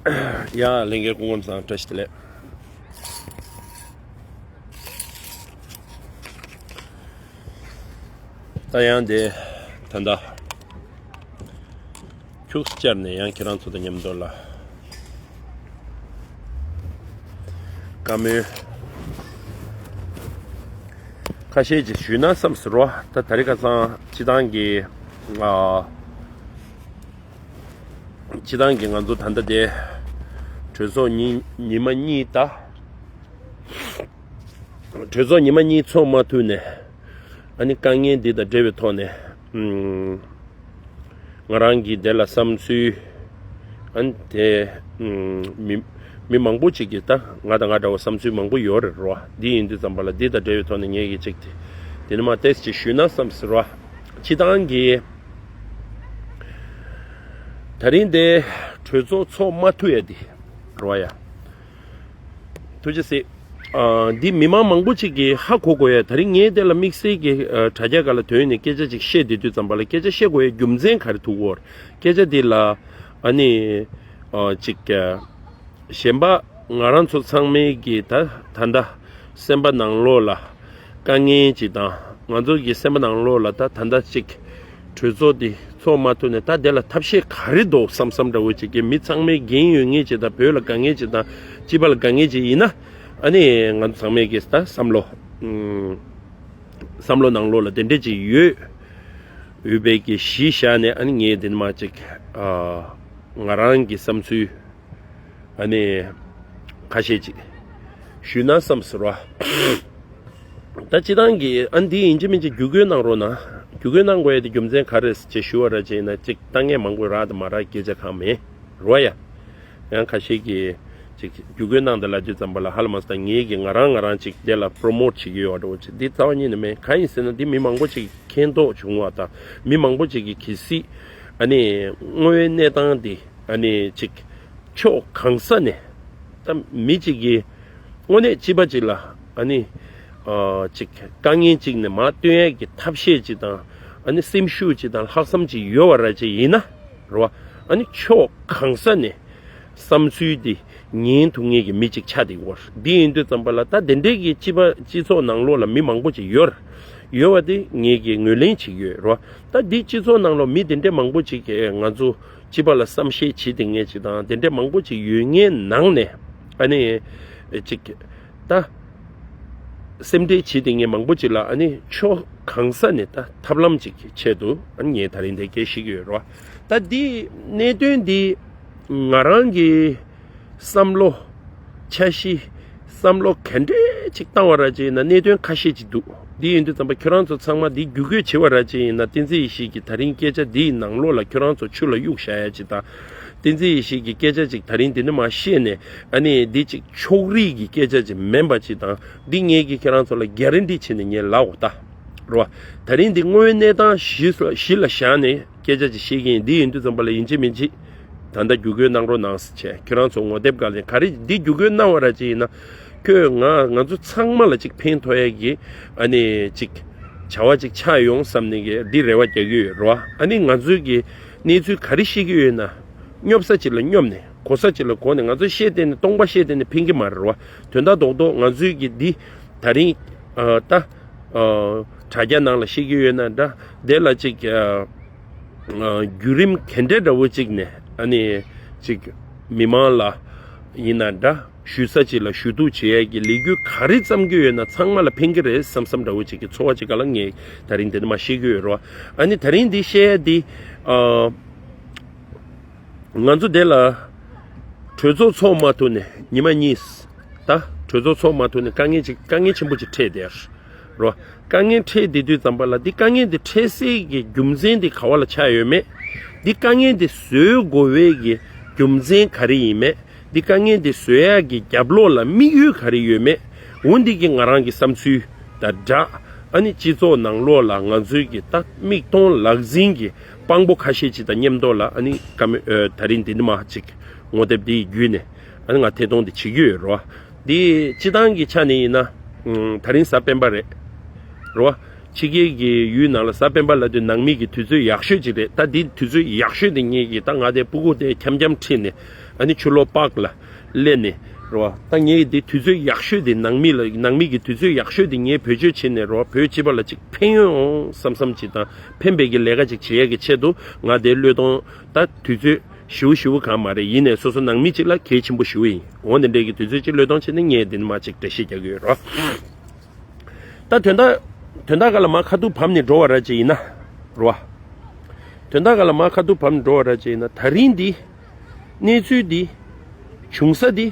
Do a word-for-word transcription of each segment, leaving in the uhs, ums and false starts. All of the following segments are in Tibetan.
ཡ་ལྷན་རྒྱས་སྐུ་ཁམས་བཟང་། བཀྲ་ཤིས་བདེ་ལེགས། ད་ཡང་དེ་ད་ལྟ་ཁྱུག་ཙམ་བཅར་ནས་ཡང་ཁྱེད་རང་ཚོ་དང་མཉམ་དུ་ལ་བཀའ་མོལ་ཁ་ཤས་ཅིག་ཞུས་ན་བསམ་ཟེར་བ། ད་ད་རེས་ཁ་སང་སྤྱི་བཏང་གི་ཨ། སྤྱི་བཏང་གི་ང་ཚོ་ད་ལྟ་དེ་གྲོས་ཚོགས་ཉི་ཉི་མ་གཉིས་ད། གྲོས་ཚོགས་ཉི་མ་གཉིས་ཚོགས་མ་ཐུབ་ནས། ཨ་ནི་དཀའ་ངལ་འདི་དང་འབྲེལ་བའི་ཐོག་ནས། ཨུམ། ང་རང་གི་དེ་ལ་བསམ་ཚུལ། ཨ་ནི་དེ། ཨུམ། མི་མི་མང་པོ་ཅིག་གིས་ད་ང་དང་ང་འདྲ་བ་བསམ་ཚུལ་མང་པོ་ཡོད་རེད་རོ། འདི་ཡིན་དུས་ཙམ་པ་ལ་འདི་དང་འབྲེལ་བའི་ཐོག་ནས་ངས་ཀྱི་ཅིག་དེ་དེ་ནི་མ་ཏེས་ཅིག་ཞུས་ན་བསམ་ཟེར་བ། སྤྱི་བཏང་གི་ད་རིང་དེ་གྲོས་ཚོགས་ཚོགས་མ་ཐུབ་ཡ་དེ་རོ་ཡ། ཐུགས་རྗེ་གཟིགས། ཨ། འདི་མི་མང་མང་པོ་ཅིག་གིས་ཧ་གོ་དགོས་ཡ། ད་རིང་ངས་དེ་ལ་དམིགས་བསལ་གྱི་ཨ། དྲ་རྒྱ་སྒང་ལ་ཐོན་ནས་སྐད་ཆ་ཅིག་བཤད་བསྡད་དུས་ཙམ་པ་ལ་སྐད་ཆ་བཤད་དགོས་ཡ་རྒྱུ་མཚན་ག་རེ་ཐུག་གོ། སྐད་ཆ་འདི་ལ་ཨ་ནི་ཨ། ཅིག་ཨ། གཞན་པ་ང་རང་ཚོ་ཚང་མའི་གི་ད་ད་ལྟ་སེམས་པ་ནང་ལོགས་ལ་དཀའ་ངལ་ཅིག་དང་། ང་ཚོ་གི་སེམས་པ་ནང་ལོགས་ལ་ད་ད་ལྟ་ཅིག་གྲོས་ཚོགས་འདི་ཚོགས་མ་ཐུབ་ནས་ད་དེ་ལ་ཐབས་ཤེས་ག་རེ་འདུག་བསམ་བསམ་འདྲ་བོ་ཅིག་གི། མི་ཚང་མས་འགན་ཡོད་མཁན་ཅིག་དང་། བོད་ལ་དཀའ་ངལ་ཅིག་དང་། སྤྱི་པ་ལ་དཀའ་ངལ་ཅིག་ཡིན་ན། ཨ་ནི་ང་ཚོ་ཚང་མས་གི་ད་བསམ་བློ། ཨུམ། བསམ་བློ་ནང་ལོགས་ལ་དེ་འདྲས་ཅིག་ཡོད། ཡོད་པའི་གི་གཞི་བཞག་ནས། ཨ་ནི་ངས་དེ་ནི་མ་ཅིག་ཨ། ང་རང་གི་བསམ་ཚུལ། ཨ་ནི་ཁ་ཤས་ཅིག་ཞུས་ན་བསམ་ཟེར་བ། ད་སྤྱི་བཏང་གི་ཨ་འདི་ཡིན་གཅིག་མིན་གཅིག་བརྒྱུད་སྐུལ་གནང་རོགས་གནང་། བརྒྱུད་སྐུལ་གནང་དགོས་ཡ་དེ་རྒྱུ་མཚན་ག་རེ་རེད་ཅེས་ཞུ་བ་ར་ཅེ་ན། ཅིག་ལྟ་ངན་མང་པོ་རག་དང་མ་རག་སྐད་ཆ་གང་མེད་རོ་ཡ། ཡང་ཁ་ཤས་ཀྱིས་ཅིག་བརྒྱུད་སྐུལ་གནང་དང་ལབ་དུས་ཙམ་པ་ལ་ཧ་ལམ་ས་ད་ངེད་ཀྱིས་ང་རང་ང་རང་ཅིག་དེ་ལ་པྲོ་མོཊ་བྱེད་ཀྱི་ཡོད་འགྲོ་ཅིག་འདི་རྩ་བ་ཉིད་ནས་མེད། གང་ཡིན་ཟེར་ན་འདི་མི་མང་པོ་ཅིག་མཁྱེན་རྟོགས་བྱུང་བ་དང་། མི་མང་པོ་ཅིག་གིས་གལ་སྲིད་ཨ་ནི་དངོས་ཡོད་གནས་སྟངས་འདི་ཨ་ནི་ཅིག་ཕྱོགས་གང་ས་ནས་ད་མི་གཅིག་གིས་དངོས་གནས་སྤྱི་པ་གཅིག་ལ་ཨ་ནི་ཨ་ཅིག་དཀའ་ངལ་གཅིག་ནས་མར་བཏོན་ཡས་ཀྱི་ཐབས་ཤེས་གཅིག་དང་། ཨ་ནི་སེམས་ཤུགས་གཅིག་དང་ལྷག་བསམ་གཅིག་ཡོད་པ་ར་ཅིག་ཡིན་ན་རེད་བ། ཨ་ནི་ཕྱོགས་གང་ས་ནས་བསམ་ཚུལ་འདི་ཉན་ཐུབ་མཁན་གྱི་མི་གཅིག་ཆགས་བསྡད་ཡོད་རེད། འདི་ཡིན་དུས་ཙམ་པ་ལ་ད་དེ་འདྲའི་གི་སྤྱི་པ་སྤྱི་ཚོགས་ནང་ལོགས་ལ་མི་མང་པོ་ཅིག་ཡོད་རེད། ཡོད་པ་དེ་ངེད་ཀྱིས་ངོས་ལེན་བྱེད་ཀྱི་ཡོད་རེད་བ། ད་འདི་སྤྱི་ཚོགས་ནང་ལོགས་མི་དེ་འདྲའི་མང་པོ་ཅིག་གིས་ང་ཚོ་སྤྱི་པ་ལ་བསམ་ཤེས་བྱེད་དེ་ངེས་ཅིག་དང་། དེ་འདྲའི་མང་པོ་ཅིག་ཡོད་ངེས་ནང་ནས་ཨ་ནི་ཅིག་ད་སེམས་ཁྲལ་བྱེད་དེ་ངེས་མང་པོ་ཅིག་ལ་ཨ་ནི་ཕྱོགས་གང་ས་ནས་ད་ཐབས་ལམ་ཅིག་གི་ཆེད་དུ་ཨ་ནི་ངས་ད་རིང་དེ་སྐད་བཤད་ཀྱི་ཡོད་རེད་བ། ད་འདི་གནད་དོན་འདི་ང་རང་གི་བསམ་བློ་འཆར་གཞི་བསམ་བློ་ག་འདྲས་ཅིག་བཏང་བ་ར་ཅིག་ཡིན་ན་གནད་དོན་ཁ་ཤས་ཅིག་འདུག་འདི་ཡིན་དུས་ཙམ་པ་ཁྱོད་རང་ཚོ་ཚང་མ་འདི་བརྒྱུད་སྐུལ་བྱེད་པ་ར་ཅིག་ཡིན་ན། བསྟན་འཛིན་ཡེ་ཤེས་ཀྱི་ད་རིང་སྐད་ཆ་འདིའི་ནང་ལོགས་ལ་ཁྱོད་རང་ཚོ་ཆུ་ལ་གཡུག་བཞག་ཡ་ཅིག་དང་། བསྟན་འཛིན་ཡེ་ཤེས་ཀྱི་སྐད་ཆ་ཅིག་ད་རིང་འདི་ནས་མར་བཤད་ནས་ཨ་ནི་འདི་ཅིག་ཕྱོགས་རིས་ཀྱི་སྐད་ཆ་ཅིག་མིན་པ་ཅིག་དང་། འདི་ངས་ཀྱིས་ཁྱོད་རང་ཚོ་ལ་གྷ་རན་ཊི་བྱས་ནས་ངས་ལབ་འོ་ད་རེད་བ། ད་རིང་འདི་དངོས་ཡོད་གནས་སྟངས་གཞི་ལ་གཞི་ལ་བཞག་ནས་སྐད་ཆ་ཅིག་བཤད་ཀྱི་ཡིན། འདི་ཡིན་དུས་ཙམ་པ་ལ་ཡིན་གཅིག་མིན་གཅིག་ད་ལྟ་བརྒྱུད་སྐུལ་གནང་རོགས་གནང་ཟེར་བྱས། ཁྱོད་རང་ཚོ་ངོ་དེབ་སྒང་ལ་ག་རེ་འདི་བརྒྱུད་སྐུལ་གནང་བ་ར་ཅིག་ཡིན་ན། ཁྱོད་ང་ང་ཚོ་ཚང་མ་ལ་ཅིག་ཕན་ཐོགས་ཡ་གི་ཨ་ནི་ཅིག་བྱ་བ་ཅིག་ཆགས་ཡོང་བསམ་ནས་གི་འདི་རེ་བ་རྒྱག་གི་ཡོད་རེད་བ། ཨ་ནི་ང་ཚོའི་གི་གནས་ཚུལ་ག་རེ་ཤེས་ཀྱི་ཡོད་ན། སྙོབ་ས་ཅིག་ལ་སྙོབ་ནས། གོ་ས་ཅིག་ལ་གོ་ནས། ང་ཚོས་བཤད་བསྡད་ནས་སྟོང་པ་བཤད་བསྡད་ནས་ཕན་གྱི་མ་རེད་བ། དོན་དག་རྡོག་རྡོག་ང་ཚོས་གི་འདི་ད་རིང་ཨ་ད་ཨ་དྲ་རྒྱ་ནང་ལ་བཤད་ཀྱི་ཡོད་ན་འདྲ། དེ་ལ་ཅིག་ཨ་ཨ་བརྒྱུད་རིམ་ག་འདྲ་འདྲ་བོ་ཅིག་ནས་ཨ་ནི་ཅིག་མི་མང་ལ་ཡིན་ན་འདྲ། ཞུ་ས་ཅིག་ལ་ཞུ་གཏུག་བྱེད་ཡས་ཀྱི་ལས་འགུལ་ག་རེ་བརྩམས་ཀྱི་ཡོད་ན་ཚང་མ་ལ་ཕན་གྱི་རེད་བསམ་བསམ་འདྲ་བོ་ཅིག་གི་ཚོར་བ་ཅིག་ག་ལ་ངས་ད་རིང་འདི་ནས་མར་བཤད་ཀྱི་ཡོད་རེད་བ། ཨ་ནི་ད་རིང་འདི་བཤད་ཡས་འདི་ཨ། ང་ཚོ་དེ་ལ་གྲོས་ཚོགས་ཚོགས་མ་ཐུབ་ནས་ཉི་མ་གཉིས། ད་གྲོས་ཚོགས་ཚོགས་མ་ཐུབ་ནས་དཀའ་ངལ་ཅིག་དཀའ་ངལ་ཆེན་པོ་ཅིག་འཕྲད་བསྡད་རོ། དཀའ་ངལ་འཕྲད་བསྡད་དུས་ཙམ་པ་ལ་འདི་དཀའ་ངལ་འདི་འཕྲད་སའི་གི་རྒྱུ་མཚན་འདི་ག་བ་ལ་ཆགས་ཡོད་མེད། འདི་དཀའ་ངལ་འདི་བཟོ་དགོས་པའི་གི་རྒྱུ་མཚན་ག་རེ་ཡིན་མེད། འདི་དཀའ་ངལ་འདི་བཟོ་ཡག་གི་རྒྱབ་ལོགས་ལ་དམིགས་ཡུལ་ག་རེ་ཡོད་མེད། འོ་འདི་གི་ང་རང་གི་བསམ་ཚུལ་དང་སྦྲགས། ཨ་ནི་སྤྱི་ཚོགས་ནང་ལོགས་ལ་ང་ཚོའི་གི་ད་མིག་མཐོང་ལག་ཟིན་གི་དཔང་པོ་ཁ་ཤས་ཅིག་དང་མཉམ་དུ་ལ་ཨ་ནི་བཀའ་མོལ་ཨོ་ད་རིང་འདི་ནི་མ་ཅིག་ངོ་དེབ་འདི་ཡི་བརྒྱུད་ནས་ཨ་ནི་ང་ཐད་གཏོང་འདི་བྱེད་རྒྱུ་ཡོད་རོ། འདི་སྤྱི་བཏང་གི་ཆ་ནས་ཡིན་ན་ཨུམ་ད་རིང་གཟའ་སྤེན་པ་རེད་རོ། ཕྱི་རྒྱལ་གྱི་ཡུལ་ནང་ལ་གཟའ་སྤེན་པ་ལབ་དུས་ནང་མི་གི་དུས་ཚོད་ཡག་ཤོས་ཅིག་རེད། ད་འདི་དུས་ཚོད་ཡག་ཤོས་དེ་ངེད་ཀྱི་ད་ང་དེ་སྤུ་གུ་དེ་འཁྱམ་འཁྱམ་ཁྲིད་ནས་ ཨ་ནི་ཆུ་ལོག་པག་ལ་སླེབས་ནས་རེད་བ། ད་ངས་འདི་དུས་ཚོད་ཡག་ཤོས་དེ་ནང་མི་ལ་ནང་མི་གི་དུས་ཚོད་ཡག་ཤོས་དེ་ངས་བེད་སྤྱོད་བྱས་ནས་རེད་བ། བོད་སྤྱི་པ་ལ་ཅིག་ཕན་ཡོན་འོང་བསམ་བསམ་ཅིག་དང་ཕན་པའི་གི་ལས་ཀ་ཅིག་བྱེད་ཡས་ཀྱི་ཆེད་དུ་ང་དེ་བློས་གཏོང་། ད་དུས་ཚོད་ཞེ་པོ་ཞེ་པོ་གང་མ་རེད། ཡིན་ནས་སོ་སོ་ནང་མི་ཅིག་ལ་གལ་ཆེན་པོ་ཞེ་པོ་ཡིན། འོ་འདི་འདྲའི་གི་དུས་ཚོད་ཅིག་བློས་གཏོང་བྱས་ནས་ངས་འདི་ནས་མར་ཅིག་འགྲེལ་བཤད་རྒྱག་གི་ཡོད་རེད་བ། ད་དོན་དག་དོན་དག་ག་ལ་མར་ཁ་ཐུག་བབས་ནས་འགྲོ་བ་ར་ཅིག་ཡིན་ན་རེད་བ། དོན་དག་ག་ལ་མར་ཁ་ཐུག་བབས་ནས་འགྲོ་བ་ར་ཅིག་ཡིན་ན། ད་རིང་འདི་གནས་ཚུལ་འདི་བྱུང་ས་འདི་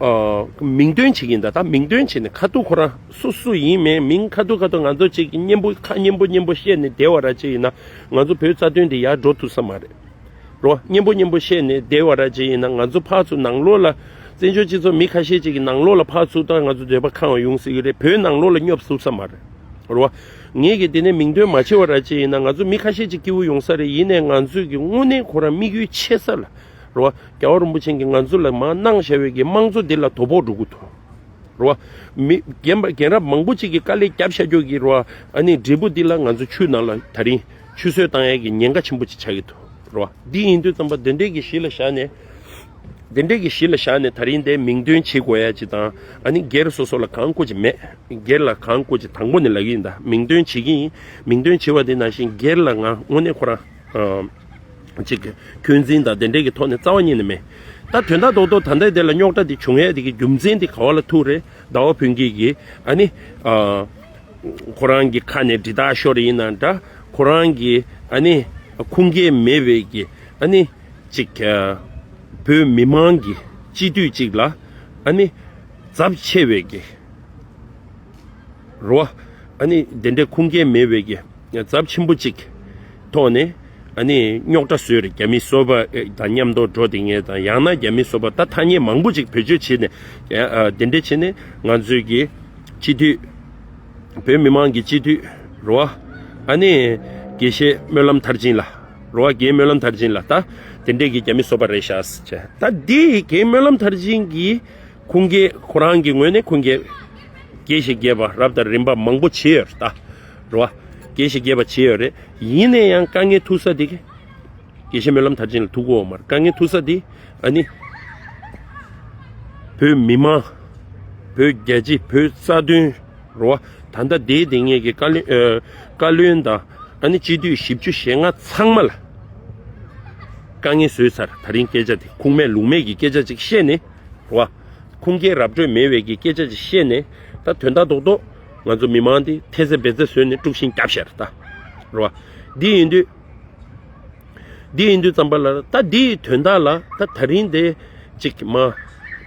ཨ་མིང་འདོན་བྱེད་ཀྱིན་གདའ། ད་མིང་འདོན་བྱེད་ནས་ཁ་ཐུག་ཁོ་རང་སུ་སུ་ཡིན་མིན་མིང་ཁ་ཐུག་ཁ་ཐུག་ང་ཚོ་ཅིག་གི་སྙན་པོ་ཁ་སྙན་པོ་སྙན་པོ་བཤད་ནས་བསྡད་བ་ར་ཅིག་ཡིན་ན་ང་ཚོ་བོད་རྩ་དོན་འདི་ཡར་འགྲོ་ཐུབ་ས་མ་རེད། རོ། སྙན་པོ་སྙན་པོ་བཤད་ནས་བསྡད་བ་ར་ཅིག་ཡིན་ན་ང་ཚོ་ཕར་ཚུར་ནང་ལོགས་ལ་བཙན་བྱོལ་སྤྱི་ཚོགས་མི་ཁ་ཤས་ཅིག་གི་ནང་ལོགས་ལ་ཕར་ཚུར་ད་ང་ཚོ་འདོད་པ་ཁེངས་པ་ཡོང་སྲིད་ཀྱི་རེད། བོད་ནང་ལོགས་ལ་སྙོབ་ཐུབ་ས་མ་རེད། རོ། ངས་ཀྱི་དེ་ནས་མིང་འདོན་མ་བྱས་པ་ར་ཅིག་ཡིན་ན་ང་ཚོ་མི་ཁ་ཤས་ཅིག་སྐྱིད་པོ་ཡོང་ས་རེད། ཡིན་ནའི་ང་ཚོས་ཀྱི་དངོས་གནས་ཁོ་རང་དམིགས་ཡུལ་ཆེ་ས་ལ། རོ། རྒྱལ་བ་རིན་པོ་ཆེ་གིས་ང་ཚོ་ལ་མར་གནང་བཞག་པའི་གི་དམངས་གཙོ་འདི་ལ་དོ་ཕོག་འགྲོ་གི་འདུག་རོ། མི་རྒན་པ་རྒན་རབས་མང་པོ་ཅིག་གིས་དཀའ་ལས་བརྒྱབ་བཞག་རྒྱུ་གི་རོ། ཨ་ནི་འབྲས་བུ་འདི་ལ་ང་ཚོ་ཆུ་ནང་ལ་ད་རིང་ཆུ་གསོས་བཏང་ཡས་ཀྱི་ཉེན་ཁ་ཆེན་པོ་ཅིག་ཆགས་ཀྱི་འདུག་རོ། འདི་ཡིན་དུས་ཙམ་པ་འདི་འདྲས་ཀྱི་གཞི་ལ་བཞག་ནས། འདི་འདྲས་ཀྱི་གཞི་ལ་བཞག་ནས་ད་རིང་འདི་མིང་འདོན་བྱེད་དགོས་ཡ་ཅིག་དང་། ཨ་ནི་སྒེར་སོ་སོ་ལ་གང་དགོས་ཀྱི་མེད། སྒེར་ལ་གང་དགོས་ཀྱི་དང་པོ་ནས་ལབ་ཀྱི་ཡིན། ད་མིང་འདོན་བྱེད་ཀྱི་ཡིན། མིང་འདོན་བྱེད་པ་དེ་ནང་བཞིན་སྒེར་ལ་ང་དངོས་གནས་ཁོ་རང་ཅིག་འཁོན་འཛིན་དང་དེ་འདྲས་ཀྱི་ཐོག་ནས་རྩ་བ་ཉིད་ནས་མེད། ད་དོན་དག་རྡོག་རྡོག་ད་ལྟའི་དེ་ལ་རྙོག་དྲ་དེ་བྱུང་ཡས་དེ་གི་རྒྱུ་མཚན་དེ་ག་བ་ལ་ཐུག་རེད། ཟླ་བ་ཕུན་སྐྱིད་ཀྱིས་ཨ་ནི་ཁོ་རང་གི་ཁ་ནས་འདྲི་རྟགས་ཤོར་ཡིན་ན་འདྲ། ཁོ་རང་གི་ཨ་ནི་ཁུངས་སྐྱེལ་མེད་པའི་གི་ཨ་ནི་ཅིག་བོད་མི་མང་གི་སྤྱི་འཐུས་ཅིག་ལ་ཨ་ནི་ཚབས་ཆེ་བའི་གི་རོ། ཨ་ནི་དེ་འདྲའི་ཁུངས་སྐྱེལ་མེད་པའི་གི་ཚབས་ཆེན་པོ་ཅིག་ཐོག་ནས་ཨ་ནི་རྙོག་དྲ་བཟོས་རེད། རྒྱ་མི་སོ་པ་དང་མཉམ་དུ་འགྲོ་བསྡད་མཁན་དང་ཡང་ན་རྒྱ་མི་སོ་པ་ད་ཐ་སྙད་མང་པོ་ཅིག་བེད་སྤྱོད་བྱས་ནས་ཨ་དེ་འདྲ་བྱས་ནས་ང་ཚོའི་གི་སྤྱི་འཐུས་བོད་མི་མང་གི་སྤྱི་འཐུས་རོ། ཨ་ནི་དགེ་བཤེས་སྨོན་ལམ་མཐར་ཕྱིན་ལ་རོ། རྒན་སྨོན་ལམ་མཐར་ཕྱིན་ལ་ད་དེ་འདྲས་ཀྱི་རྒྱ་མི་སོ་པ་རེད་ཤག་ཟེར་བྱས། ད་འདི་རྒན་སྨོན་ལམ་མཐར་ཕྱིན་གྱི་ཁུངས་སྐྱེལ་ཁོ་རང་གི་ངོས་ནས་ཁུངས་སྐྱེལ་དགེ་བཤེས་དགྱེས་པ་རབ་དང་རིམ་པ་མང་པོ་བྱས་ཡོད་རེད་ད། རེད་བ། དགེ་བཤེས་དགྱེས་པ་བྱས་ཡོད་རེད། ཡིན་ན་ཡང་དཀའ་ངལ་ཐུག་ས་དེ་གི་དགེ་བཤེས་སྨོན་ལམ་མཐར་ཕྱིན་ལ་ཐུག་གོ་མ་རེད། དཀའ་ངལ་ཐུག་ས་དེ་ཨ་ནི་བོད་མི་མང་། བོད་རྒྱ་ཆེ། བོད་རྩ་དོན་རེད་བ། ད་ལྟ་དེའི་དེ་ངེད་ཀྱི་བཀའ་བློན་ཨ་བཀའ་བློན་དང་ཨ་ནི་སྤྱི་འཐུས་བཞི་བཅུ་ཞེ་ལྔ་ཚང་མ་ལ་དཀའ་ངལ་བཟོས་ཚར། ད་རིང་སྐད་ཆ་དེ་ཁུངས་མེད་ལུང་མེད་ཀྱི་སྐད་ཆ་ཅིག་བཤད་ནས་རེད་བ། ཁུངས་སྐྱེལ་ར་སྤྲོད་མེད་པའི་གི་སྐད་ཆ་ཅིག་བཤད་ནས་ད་དོན་དག་རྡོག་རྡོག་ང་ཚོ་མི་མང་འདི་ཐེ་ཚེ་འབད་ཚེ་བཟོས་ནས་དཀྲུག་ཤིང་བརྒྱབ་ཤར་ད་རེད་བ། འདི་ཡིན་དུས་འདི་ཡིན་དུས་ཙམ་པ་ལ་ད་འདི་ཡི་དོན་དག་ལ་ད་ད་རིང་འདི་ཅིག་མ་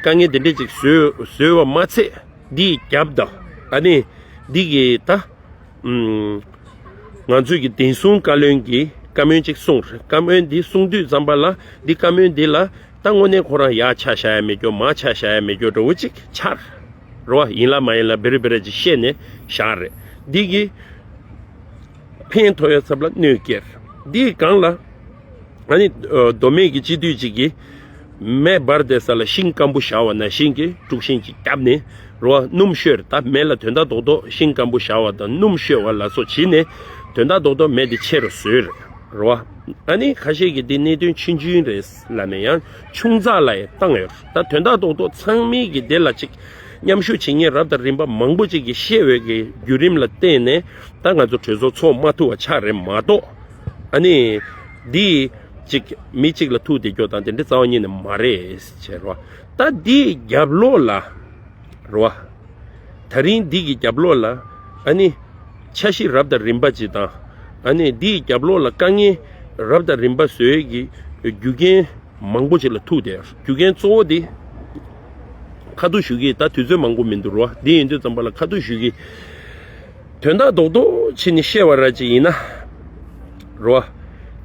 དཀའ་ངལ་འདི་འདྲ་ཅིག་བཟོས་བཟོས་པ་མ་ཚད་འདི་ཡི་རྒྱབ་དང་ཨ་ནི་འདི་གི་ད་ཨུམ། ང་ཚོས་ཀྱི་བདེན་སྲུང་བཀའ་བློན་གྱིས་བཀའ་མོལ་ཅིག་གསུངས་རེད། བཀའ་མོལ་འདི་གསུང་དུས་ཙམ་པ་ལ་འདི་བཀའ་མོལ་འདི་ལ་ད་དངོས་གནས་ཁོ་རང་ཡར་ཆ་བཞག་ཡ་མེད་རྒྱུ་མར་ཆ་བཞག་ཡ་མེད་རྒྱུ་འདྲ་བོ་ཅིག་ཆགས་རེད་བ། ཡིན་ལ་མ་ཡིན་ལ་བེ་རི་བེ་རི་ཅིག་བཤད་ནས་བཞག་རེད། འདི་གི་ཕན་ཐོགས་ཡ་ཚབ་ལ་གནོད་སྐྱེལ། འདིའི་སྒང་ལ་ཨ་ནི་མདོ་སྨད་ཀྱི་སྤྱི་འཐུས་ཅིག་གིས་མེ་འབར་བསྡད་ས་ལ་ཤིང་སྐམ་པོ་བཞར་བ་ནང་བཞིན་གྱི་དཀྲུག་ཤིང་ཅིག་བརྒྱབ་ནས་རེད་བ། སྣུམ་བཤོས་ད་མེ་ལ་དོན་དག་རྡོག་རྡོག་ཤིང་སྐམ་པོ་བཞར་བ་དང་སྣུམ་བཤོས་པ་ལ་སོགས་བྱས་ནས་དོན་དག་རྡོག་རྡོག་མེ་དེ་མཆེད་རུ་བཟོས་རེད་རེད་བ། ཨ་ནི་ཁ་ཤས་ཀྱིས་འདི་གནད་དོན་ཆུང་ཆུང་རེད་ལབ་ནས་ཡང་ཆུང་ཙག་ལ་ཡང་བཏང་ཡོད་རེད། ད་དོན་དག་རྡོག་རྡོག་ཚང་མའི་གི་དེ་ལ་ཅིག་མཉམ་ཞུགས་བྱེད་མཁན་རབ་དང་རིམ་པ་མང་པོ་ཅིག་གིས་བཤད་པའི་གི་བརྒྱུད་རིམ་ལ་བརྟེན་ནས་ད་ང་ཚོ་གྲོས་ཚོགས་ཚོགས་མ་ཐུབ་པ་ཆགས་རེད་མ་གཏོགས། ཨ་ནི་འདི་ཅིག་མི་གཅིག་ལ་ཐུག་བསྡད་རྒྱུ་དང་དེ་འདྲ་རྩ་བ་ཉིད་ནས་མ་རེད་ཟེར་བ། ད་འདིའི་རྒྱབ་ལོགས་ལ་རེད་བ། ད་རིང་འདི་གི་རྒྱབ་ལོགས་ལ་ཨ་ནི་འཆར་གཞི་རབ་དང་རིམ་པ་ཅིག་དང་། ཨ་ནི་འདིའི་རྒྱབ་ལོགས་ལ་དཀའ་ངལ་རབ་དང་རིམ་པ་བཟོ་ཡས་ཀྱི་རྒྱུ་རྐྱེན་མང་པོ་ཅིག་ལ་ཐུག་བསྡད། རྒྱུ་རྐྱེན་གཙོ་བོ་འདི་ཁ་ཐུག་ཞུ་གི་ད་དུས་ཚོད་མང་པོ་མི་འདུག་རོ། འདི་ཡིན་དུས་ཙམ་པ་ལ་ཁ་ཐུག་ཞུ་གི་དོན་དག་རྡོག་རྡོག་བྱས་ནས་བཤད་པ་ར་ཅིག་ཡིན་ན་རོ།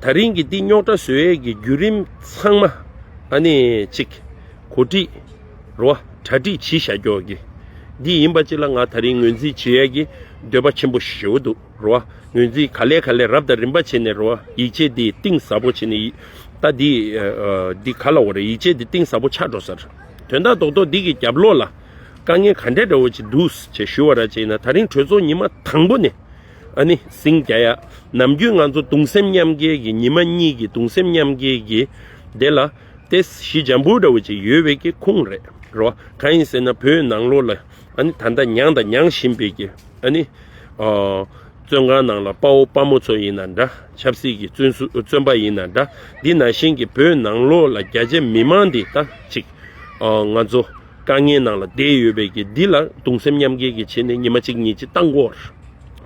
ད་རིང་གི་འདི་རྙོག་དྲ་བཟོ་ཡས་ཀྱི་བརྒྱུད་རིམ་ཚང་མ་ཨ་ནི་ཅིག་གོ་སྒྲིག་རོ། གྲ་སྒྲིག་བྱེད་བཞག་རྒྱུ་གི་འདི་ཡིན་པ་ཅིག་ལ་ང་ད་རིང་ངོས་འཛིན་བྱེད་ཡས་ཀྱི་འདོད་པ་ཆེན་པོ་ཞེ་པོ་འདུག་རོ། ངོས་འཛིན་ག་ལེ་ག་ལེ་རབ་དང་རིམ་པ་བྱས་ནས་རོ། ཡིད་ཆེས་འདི་གཏིང་ཟབ་པོ་བྱས་ནས་ཡི་ད་འདི་ཨ་ཨ་འདི་ག་ལ་འོ་རེད། ཡིད་ཆེས་འདི་གཏིང་ཟབ་པོ་ཆགས་འགྲོ་ས་རེད། དོན་དག་རྡོག་རྡོག་འདི་གི་རྒྱབ་ལོགས་ལ་དཀའ་ངལ་ག་འདྲས་འདྲ་བོ་ཅིག་འདུག་ཟེར་ཞུ་བ་ར་ཅིག་ཡིན་ན། ད་རིང་གྲོས་ཚོགས་ཉི་མ་དང་པོ་ནས་ཨ་ནི་ཟིང་རྒྱག་ཡ། ནམ་རྒྱུན་ང་ཚོ་གདུང་སེམས་མཉམ་སྐྱེད་ཀྱི་ཉི་མ་གཉིས་ཀྱི་གདུང་སེམས་མཉམ་སྐྱེད་ཀྱི་དེ་ལ་ ཏེ་གཞི་འཇམ་པོ་འདྲ་བོ་ཅིག་ཡོད་པའི་གི་ཁུངས་རེད་རོ། གང་ཡིན་ཟེར་ན་བོད་ནང་ལོགས་ལ་ཨ་ནི་ད་ལྟ་མྱངས་དང་མྱང་བཞིན་པའི་གི་ཨ་ནི་ཨ་བཙོན་ཁང་ནང་ལ་དཔའ་བོ་དཔའ་མོ་ཚོ་ཡིན་ན་འདྲ། ཆབ་སྲིད་ཀྱི་བཙོན་ཟུར་བཙོན་པ་ཡིན་ན་འདྲ། འདི་ནང་བཞིན་གྱི་བོད་ནང་ལོགས་ལ་རྒྱ་ཆེ་མི་མང་འདི་ད་ཅིག་ཨ་ང་ཚོ་དཀའ་ངལ་ནང་ལ་བསྡད་ཡོད་པའི་གི་འདི་ལ་གདུང་སེམས་མཉམ་སྐྱེད་ཀྱི་བྱས་ནས་ཉི་མ་གཅིག་གཉིས་ཅིག་བཏང་དགོས་རེད་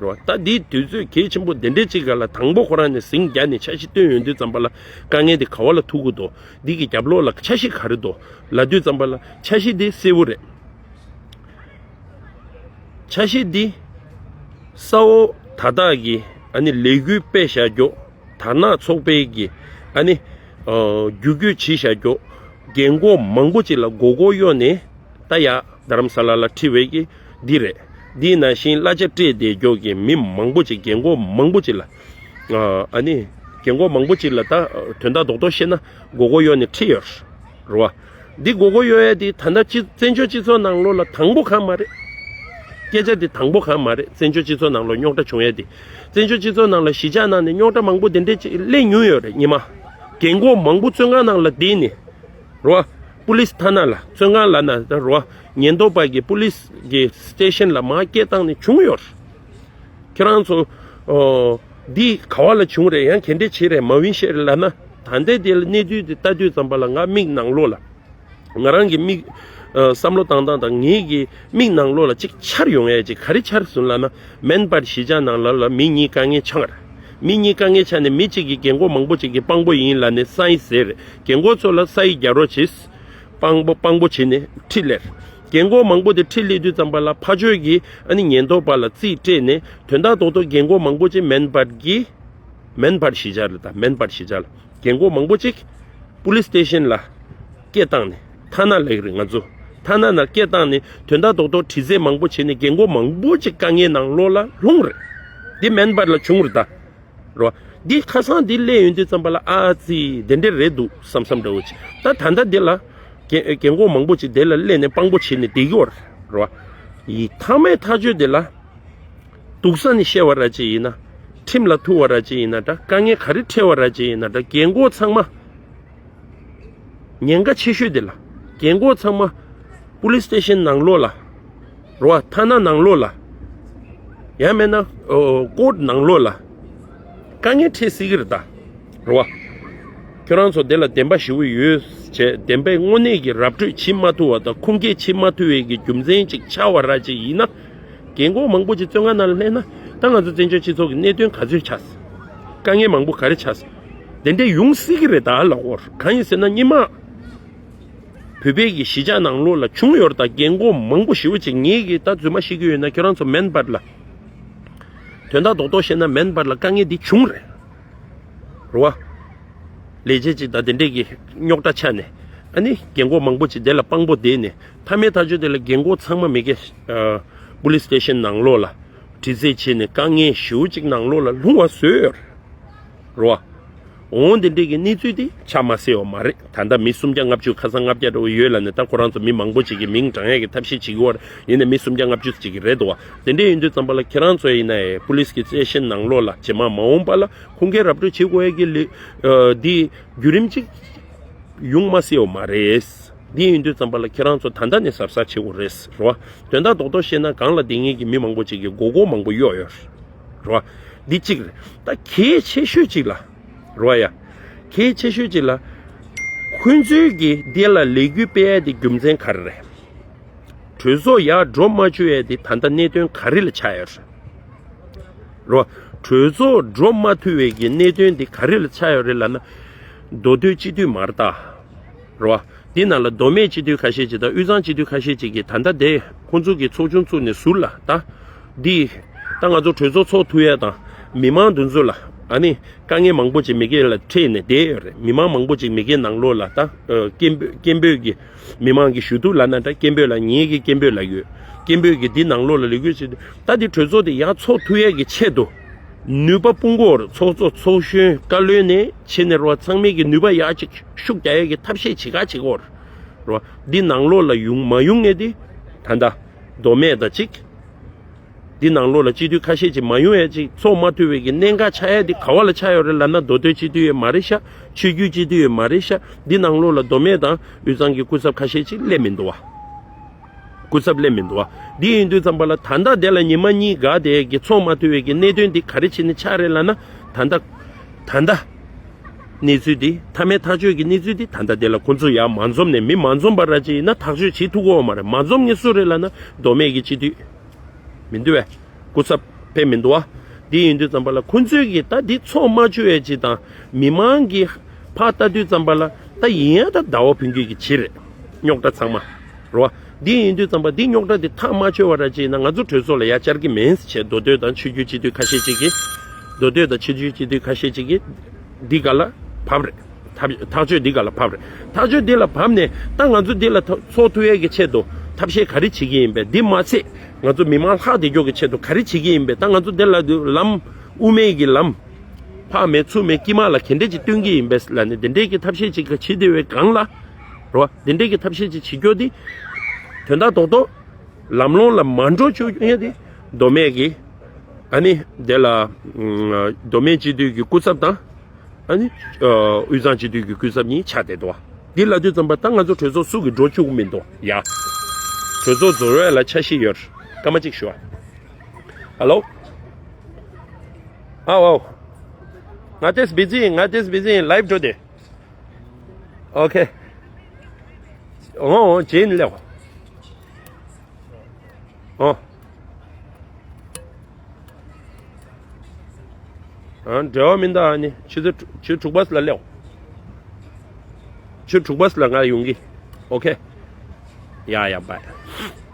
བ། ད་འདི་དུས་ཚོད་གལ་ཆེན་པོ་དེ་འདྲའི་ཅིག་ག་ལ་དང་པོ་ཁོ་རང་ནས་ཟིང་རྒྱག་ནས་འཆར་གཞི་བཏོན་ཡོང་དུས་ཙམ་པ་ལ་དཀའ་ངལ་འདི་ག་བ་ལ་ཐུག་གི་འདུག་འདི་གི་རྒྱབ་ལོགས་ལ་འཆར་གཞི་ག་རེ་འདུག་ལབ་དུས་ཙམ་པ་ལ་འཆར་གཞི་འདི་གསལ་བོ་རེད། འཆར་གཞི་འདི་ས་འོག་ད་དག་གི་ཨ་ནི་ལས་འགུལ་སྤེལ་བཞག་རྒྱུ། དར་ནག་ཚོགས་པའི་གི་ཨ་ནི་ཨ་བརྒྱུད་སྐུལ་བྱེད་བཞག་རྒྱུ། རྒན་གོག་མང་པོ་ཅིག་ལ་མགོ་སྐོར་གཡོག་ནས་ད་ཡ་རྡ་རམ་ས་ལ་ལ་ཁྲིད་པའི་གི་འདི་རེད། འདི་ནང་བཞིན་གླ་ཆ་སྤྲད་བསྡད་རྒྱུ་གི་མི་མང་པོ་ཅིག་རྒན་གོག་མང་པོ་ཅིག་ལ་ཨ་ཨ་ནི་རྒན་གོག་མང་པོ་ཅིག་ལ་ད་དོན་དག་རྡོག་རྡོག་བཤད་ན་མགོ་སྐོར་གཡོག་ནས་ཁྲིད་ཡོད་རེད་བ། འདི་མགོ་སྐོར་གཡོག་ཡ་འདི་ད་ལྟ་སྤྱི་བཙན་བྱོལ་སྤྱི་ཚོགས་ནང་ལོགས་ལ་དང་པོ་གང་མ་རེད། སྐད་ཆ་འདི་དང་པོ་གང་མ་རེད། བཙན་བྱོལ་སྤྱི་ཚོགས་ནང་ལོགས་རྙོག་དྲ་བྱུང་ཡ་འདི། བཙན་བྱོལ་སྤྱི་ཚོགས་ནང་ལ་གཞིས་ཆགས་ནང་ནས་རྙོག་དྲ་མང་པོ་འདི་འདྲས་ཅིག་སླེབས་མྱོང་ཡོད་རེད་ཉི་མ། རྒན་གོག་མང་པོ་བཙོན་ཁང་ནང་ལ་བསྡད་ནས། རོ། པུ་ལིས་ཐ་ན་ལ་བཙོན་ཁང་ལ་ན་ད་རོ། ཉེན་རྟོག་པ་གི་པུ་ལིས་གི་སི་ཊེ་ཤན་ལ་མར་སྐད་བཏང་ནས་བྱུང་ཡོད་རེད། ཁྱེད་རང་ཚོ། ཨོ། འདི་ག་བ་ལ་བྱུང་རེད། ཡང་ག་འདྲས་བྱས་རེད། མ་ཝིན་ཤེར་ལབ་ན། ད་ལྟའི་དེ་ལ་གནས་ཚུལ་དེ་ལྟ་དུས་ཙམ་པ་ལ་ང་མིག་ནང་ལོགས་ལ། ང་རང་གི་མིག་ཨ་བསམ་བློ་བཏང་སྟངས་དང་ངེད་ཀྱི་མིག་ནང་ལོགས་ལ་ཅིག་འཆར་ཡོང་ཡས་ཅིག་ག་རེ་འཆར་སོང་ལབ་ན། མེན་པར་གཞིས་ཆགས་ནང་ལ་ལ་མི་གཉིས་དཀའ་ངལ་ཆགས་རེད། མི་གཉིས་དཀའ་ངལ་ཆགས་ནས་མི་གཅིག་གིས་རྒན་གོག་མང་པོ་ཅིག་གིས་དཔང་པོ་ཡིན་ལབ་ནས་ས་ཡིག་ཟེར་རེད། རྒན་གོག་ཚོ་ལ་ས་ཡིག་རྒྱག་རོགས་བྱེད། དཔང་པོ་དཔང་པོ་བྱས་ནས་ཁྲིད་ལེར། རྒན་གོག་མང་པོ་དེ་ཁྲིད་ལེ་དུས་ཙམ་པ་ལ་ཕ་ཆོས་ཀྱིས་ཨ་ནི་ཉེན་རྟོག་པ་ལ་རྩིས་སྤྲད་ནས་དོན་དག་རྡོག་རྡོག་རྒན་གོག་མང་པོ་ཅིག་མེན་པར་གྱིས། མེན་པར་གཞིས་ཆགས་ལ་དང་མེན་པར་གཞིས་ཆགས་ལ་རྒན་གོག་མང་པོ་ཅིག་པུ་ལིས་སི་ཊེ་ཤན་ལ་སྐད་བཏང་ནས་ཐ་ན་ལེགས་རེད་ང་ཚོ་ཐ་ན་ན་སྐད་བཏང་ནས་དོན་དག་རྡོག་རྡོག་དྲི་རྩད་མང་པོ་བྱས་ནས་རྒན་གོག་མང་པོ་ཅིག་དཀའ་ངལ་ནང་ལོགས་ལ་ལྷུང་རེད། འདི་མེན་པར་ལ་བྱུང་རེད་ད། རོ། འདི་ཁ་སང་འདི་སླེབས་ཡོང་དུས་ཙམ་པ་ལ་ཨ་ཙི་དེ་འདྲས་རེད་འདུག་བསམ་བསམ་འདྲ་བོ་ཅིག་ད་ད་ལྟ་འདི་ལ། རྒན་རྒན་གོག་མང་པོ་ཅིག་དེ་ལ་སླེབས་ནས་དཔང་པོ་བྱས་ནས་བསྡད་ཀྱི་ཡོད་རེད། རོ། ཡི་ཐ་མའི་ཐག་གཅོད་དེ་ལ། སྡུག་ས་ནས་བཤད་པ་ར་ཅིག་ཡིན་ན། ཁྲིམས་ལ་ཐུག་པ་ར་ཅིག་ཡིན་ན་འདྲ། དཀའ་ངལ་ག་རེ་འཕྲད་པ་ར་ཅིག་ཡིན་ན་འདྲ། རྒན་གོག་ཚང་མ། ཉེན་ཁ་ཆེ་ཤོས་དེ་ལ། རྒན་གོག་ཚང་མ། པུ་ལིས་སི་ཊེ་ཤན་ནང་ལོགས་ལ། རོ་བ་ཐ་ན་ནང་ལོགས་ལ། ཡང་མེད་ན། ཨོ་ཀོར་ཊི་ནང་ལོགས་ལ། དཀའ་ངལ་འཕྲད་སྲིད་ཀྱི་རེད་ད། རོ་བ། ཁྱོད་རང་ཚོ་དེ་ལ་བདེན་པ་ཞེ་པོ་ཡོད་བྱས་བདེན་པའི་དངོས་གནས་ཀྱི་ར་སྤྲོད་བྱེད་མ་ཐུབ་པ་དང་ཁུངས་སྐྱེལ་བྱེད་མ་ཐུབ་པའི་གི་རྒྱུ་མཚན་ཅིག་ཆགས་པ་ར་ཅིག་ཡིན་ན། རྒན་གོག་མང་པོ་ཅིག་བཙོན་ཁང་ནང་ལ་སླེབས་ན་ད་ང་ཚོ་བཙན་བྱོལ་སྤྱི་ཚོགས་ཀྱི་གནད་དོན་ག་ཚོད་ཆགས། དཀའ་ངལ་མང་པོ་ག་རེ་ཆགས། དེ་འདྲས་ཡོང་སྲིད་ཀྱི་རེད་ད་ལགས་འོར་གང་ཡིན་ཟེར་ན་སྔོན་མ། བོད་པའི་གི་གཞིས་ཆགས་ནང་ལོགས་ལ་བྱུང་ཡོད་རེད་ད། རྒན་གོག་མང་པོ་ཞེ་པོ་ཅིག་ངེད་ཀྱིས་ད་རྫུན་མ་བཤད་ཀྱི་ཡོད་ན་ཁྱོད་རང་ཚོ་མེན་པར་ལ། དོན་དག་རྡོག་རྡོག་བཤད་ན་མེན་པར་ལ་དཀའ་ངལ་འདི་བྱུང་རེད། རེད་བ། ལས་བྱེད་ཅིག་དང་དེ་འདྲས་ཀྱི་རྙོག་དྲ་ཆགས་ནས་ཨ་ནི་རྒན་གོག་མང་པོ་ཅིག་དེ་ལ་དཔང་པོ་བསྡད་ནས་མཐའ་མའི་ཐག་གཅོད་དེ་ལ་རྒན་གོག་ཚང་མ་མི་དགེ་ཨ་པུ་ལིས་སི་ཊེ་ཤན་ནང་ལོགས་ལ་དྲི་རྩད་བྱས་ནས་དཀའ་ངལ་ཞེ་པོ་ཅིག་ནང་ལོགས་ལ་ལྷུང་བ་བཟོས་ཡོད་རེད། རོ། འོང་དེ་འདྲས་ཀྱི་གནས་ཚུལ་དེ་ཆགས་མ་སྲིད་པ་མ་རེད། ད་ལྟ་མི་སུམ་བརྒྱ་ལྔ་བཅུ་ཁ་སང་ལྔ་བརྒྱ་འདྲ་བོ་ཡོད་ལབ་ནས་ད་ཁོ་རང་ཚོ་མི་མང་པོ་ཅིག་གི་མིང་བགྲང་ཡས་ཀྱི་ཐབས་ཤེས་བྱེད་ཀྱི་ཡོད་རེད། ཡིན་ནའི་མི་སུམ་བརྒྱ་ལྔ་བཅུ་ཅིག་གི་རེད་འདུག་བ། དེ་འདྲས་ཡིན་དུས་ཙམ་པ་ལ་ཁྱེད་རང་ཚོ་ཡིན་ནའི་པུ་ལིས་ཀྱི་སི་ཊེ་ཤན་ནང་ལོགས་ལ་རྗེས་མ་མ་འོངས་པ་ལ་ཁུངས་སྐྱེལ་ར་སྤྲོད་བྱེད་དགོས་ཡས་ཀྱི་ལས་འདི་བརྒྱུད་རིམ་ཅིག་ཡོང་མ་སྲིད་པ་མ་རེད། འདི་ཡིན་དུས་ཙམ་པ་ལ་ཁྱེད་རང་ཚོ་ད་ལྟ་ནས་གཟབ་གཟབ་བྱེད་དགོས་རེད་རོ། དོན་དག་རྡོག་རྡོག་བཤད་ན་གང་ལ་བསྡད་མཁན་གྱི་མི་མང་པོ་ཅིག་གིས་མགོ་སྐོར་མང་པོ་གཡོག་ཡོད་རོ། འདི་གཅིག་རེད། ད་གལ་ཆེ་ཤོས་གཅིག་ལ་རོ་ཡ། གལ་ཆེ་ཤོས་གཅིག་ལ་ཁོང་ཚོའི་གི་འདི་ལ་ལས་འགུལ་སྤེལ་ཡ་དེ་རྒྱུ་མཚན་ག་རེ་རེད། གྲོས་ཚོགས་ཡར་འགྲོ་མ་བཅུག་ཡ་དེ་ད་ལྟ་གནད་དོན་ག་རེ་ལ་ཆགས་ཡོད་རེད། རོ། གྲོས་ཚོགས་འགྲོ་མ་ཐུབ་པའི་གི་གནད་དོན་འདི་ག་རེ་ལ་ཆགས་ཡོད་རེད་ལབ་ན། མདོ་སྟོད་སྤྱི་འཐུས་མ་རེད་ད། རོ། འདི་ནང་ལ་མདོ་སྨད་སྤྱི་འཐུས་ཁ་ཤས་ཅིག་དང་དབུས་གཙང་སྤྱི་འཐུས་ཁ་ཤས་ཅིག་གིས་ད་ལྟ་དེ་ཁོང་ཚོ་གི་ཚོགས་ཆུང་བཙུགས་ནས་ཟུར་ལ་ད། འདི། ད་ང་ཚོ་གྲོས་ཚོགས་ཚོགས་ཐུབ་ཡ་དང་མི་མང་འདི་ཚོ་ལ་ཨ་ནི་དཀའ་ངལ་མང་པོ་ཅིག་མི་སྒེར་ལ་འཕྲད་ནས་བསྡད་ཡོད་རེད། མི་མང་མང་པོ་ཅིག་མི་སྒེར་ནང་ལོགས་ལ་ད་སྐད་འབོད་སྐད་འབོད་ཀྱི། མི་མང་གི་ཞུ་གཏུག་ལབ་ན་འདྲ། སྐད་འབོད་ལ་ངེད་ཀྱི་སྐད་འབོད་ལབ་ཡོད། སྐད་འབོད་ཀྱི་འདི་ནང་ལོགས་ལ་ལས་འགུལ་བྱེད་དུས་ད་འདི་གྲོས་ཚོགས་དེ་ཡར་ཚོགས་ཐུབ་ཡས་ཀྱི་ཆེད་དུ། ནུས་པ་སྤུངས་ཀྱི་ཡོད་རེད། ཚོགས་གཙོ་ཚོགས་གཞོན་བཀའ་བློན་ནས་བྱས་ནས་རོ་ཚང་མས་ཀྱི་ནུས་པ་ཡར་ཅིག་ཤུགས་རྒྱག་ཡས་ཀྱི་ཐབས་ཤེས་བྱེད་ག་བྱེད་ཀྱི་ཡོད་རེད། རོ་འདི་ནང་ལོགས་ལ་ཡོང་མ་ཡོང་ངེས་དེ་ད་ལྟ་མདོ་སྨད་དང་གཅིག་འདི་ནང་ལོགས་ལ་སྤྱི་འཐུས་ཁ་ཤས་ཅིག་མ་ཡོང་ཡ་ཅིག་ཚོགས་མ་ཐུབ་པའི་གི་གནད་འགག་ཆགས་ཡ་འདི་ག་བ་ལ་ཆགས་ཡོད་རེད་ལབ་ན། མདོ་སྟོད་སྤྱི་འཐུས་ཡོད་མ་རེད་ཤག་ཆོས་བརྒྱུད་སྤྱི་འཐུས་ཡོད་མ་རེད་ཤག་འདི་ནང་ལོགས་ལ་མདོ་སྨད་དང་དབུས་གཙང་གི་སྐུ་ཚབ་ཁ་ཤས་ཅིག་སླེབས་མི་འདུག་བ། སྐུ་ཚབ་སླེབས་མི་འདུག་བ། འདི་ཡིན་དུས་ཙམ་པ་ལ་ད་ལྟ་དེ་ལ་ཉི་མ་གཉིས་འགག་དེ་གི་ཚོགས་མ་ཐུབ་པའི་གི་གནད་དོན་འདི་ག་རེ་བྱས་ནས་ཆགས་རེད་ལབ་ན། ད་ལྟ་ད་ལྟ་གནས་ཚུལ་འདི་མཐའ་མའི་ཐག་གཅོད་ཀྱི་གནས་ཚུལ་འདི་ད་ལྟ་དེ་ལ་ཁོང་ཚོ་ཡར་མ་འཛོམས་ནས། མི་མ་འཛོམས་པ་ར་ཅིག་ཡིན་ན་ཐག་གཅོད་བྱེད་ཐུབ་ཀྱི་ཡོད་མ་རེད། མ་འཛོམས་མཁན་སུ་རེད་ལབ་ན་མདོ་སྨད་ཀྱི་སྤྱི་འཐུས་མི་འདུག་བས། སྐུ་ཚབ་ཕེབས་མི་འདུག་བ། འདི་ཡིན་དུས་ཙམ་པ་ལ་ཁོང་ཚོས་ཀྱིས་ད་འདི་ཚོགས་མ་བཅུག་ཡས་ཅིག་དང་། མི་མང་གིས་ཕར་ལྟ་དུས་ཙམ་པ་ལ་ད་ཡིན་ཡ་ད་ཟླ་བ་ཕུན་སྐྱིད་ཀྱི་བྱེད་རེད། རྙོག་དྲ་ཚང་མ་རེད་བ། འདི་ཡིན་དུས་ཙམ་པ་འདི་རྙོག་དྲ་འདི་ཐག་མ་ཆོད་པ་ར་ཅིག་ཡིན་ན་ང་ཚོ་གྲོས་ཚོགས་ལ་ཡར་བཅར་གྱི་མིན་ཟེར་བྱས། མདོ་སྟོད་དང་ཆོས་བརྒྱུད་སྤྱི་འཐུས་ཁ་ཤས་ཅིག་གིས། མདོ་སྟོད་དང་ཆོས་བརྒྱུད་སྤྱི་འཐུས་ཁ་ཤས་ཅིག་གིས་འདི་ག་ལ་བབས་རེད། ཐག་ཐག་གཅོད་འདི་ག་ལ་བབས་རེད། ཐག་གཅོད་འདི་ལ་བབས་ནས་ད་ང་ཚོ་འདི་ལ་ཐོ་ཚོགས་ཐུབ་ཡས་ཀྱི་ཆེད་དུ་ཐབས་ཤེས་ག་རེ་བྱེད་ཀྱི་ཡིན་པས། འདི་མ་ཚད་ང་ཚོ་མི་མང་ལྷག་བསྡད་རྒྱུ་གི་ཆེད་དུ་ག་རེ་བྱེད་ཀྱི་ཡིན་པས། ད་ང་ཚོ་འདི་ལ་ལམ་དབུ་མའི་གི་ལམ་ཕར་མེད་ཚུར་མེད་དཀྱིལ་མ་ལ་ག་འདྲས་ཅིག་སྟོན་གྱི་ཡིན་པས་ལབ་ནས་འདི་འདྲས་ཀྱི་ཐབས་ཤེས་ཅིག་ག་བྱེད་བསྡད་པའི་སྒང་ལ་རེད་བ། འདི་འདྲས་ཀྱི་ཐབས་ཤེས་ཅིག་བྱེད་རྒྱུ་འདི་དོན་དག་རྡོག་རྡོག་ལམ་ལྷོང་ལ་མ་འགྲོ་བཅུག་ཡས་དེ་མདོ་སྨད་ཀྱི་ཨ་ནི་དེ་ལ་ཨུམ་མདོ་སྨད་སྤྱི་འཐུས་ཀྱི་སྐུ་ཚབ་དང་ཨ་ནི་ཨ་དབུས་གཙང་སྤྱི་འཐུས་ཀྱི་སྐུ་ཚབ་གཉིས་ཆགས་བསྡད་འདུག་བ། འདི་ལབ་དུས་ཙམ་པ་ད་ང་ཚོ་གྲོས་ཚོགས་སུ་གི་འགྲོ་བཅུག་མི་འདུག་ཡ། གྲོས་ཚོགས་རྫོགས་ཡས་ལ་འཆར་གཞི་ཡོད། སྐར་མ་གཅིག་ཞུ་བ། ཧ་ལོ། ཨའོ་ཨའོ། ང་ཏེས་བི་ཛི་ཡིན། ང་ཏེས་བི་ཛི་ཡིན། ལའིབ་འགྲོ་དེ། ཨོ་ཁེ། ཨོ་ཨོ་ཇེན་ལེའོ། ཨོ། ཨ་འབྲེལ་བ་མི་འདུག་ཨ་ནི་ཆུ་ཚོད་ཆུ་དྲུག་པ་ལ་སླེབས། ཆུ་དྲུག་པ་ལ་ང་ཡོང་གི། ཨོ་ཁེ། ཡ་ཡ་བའི།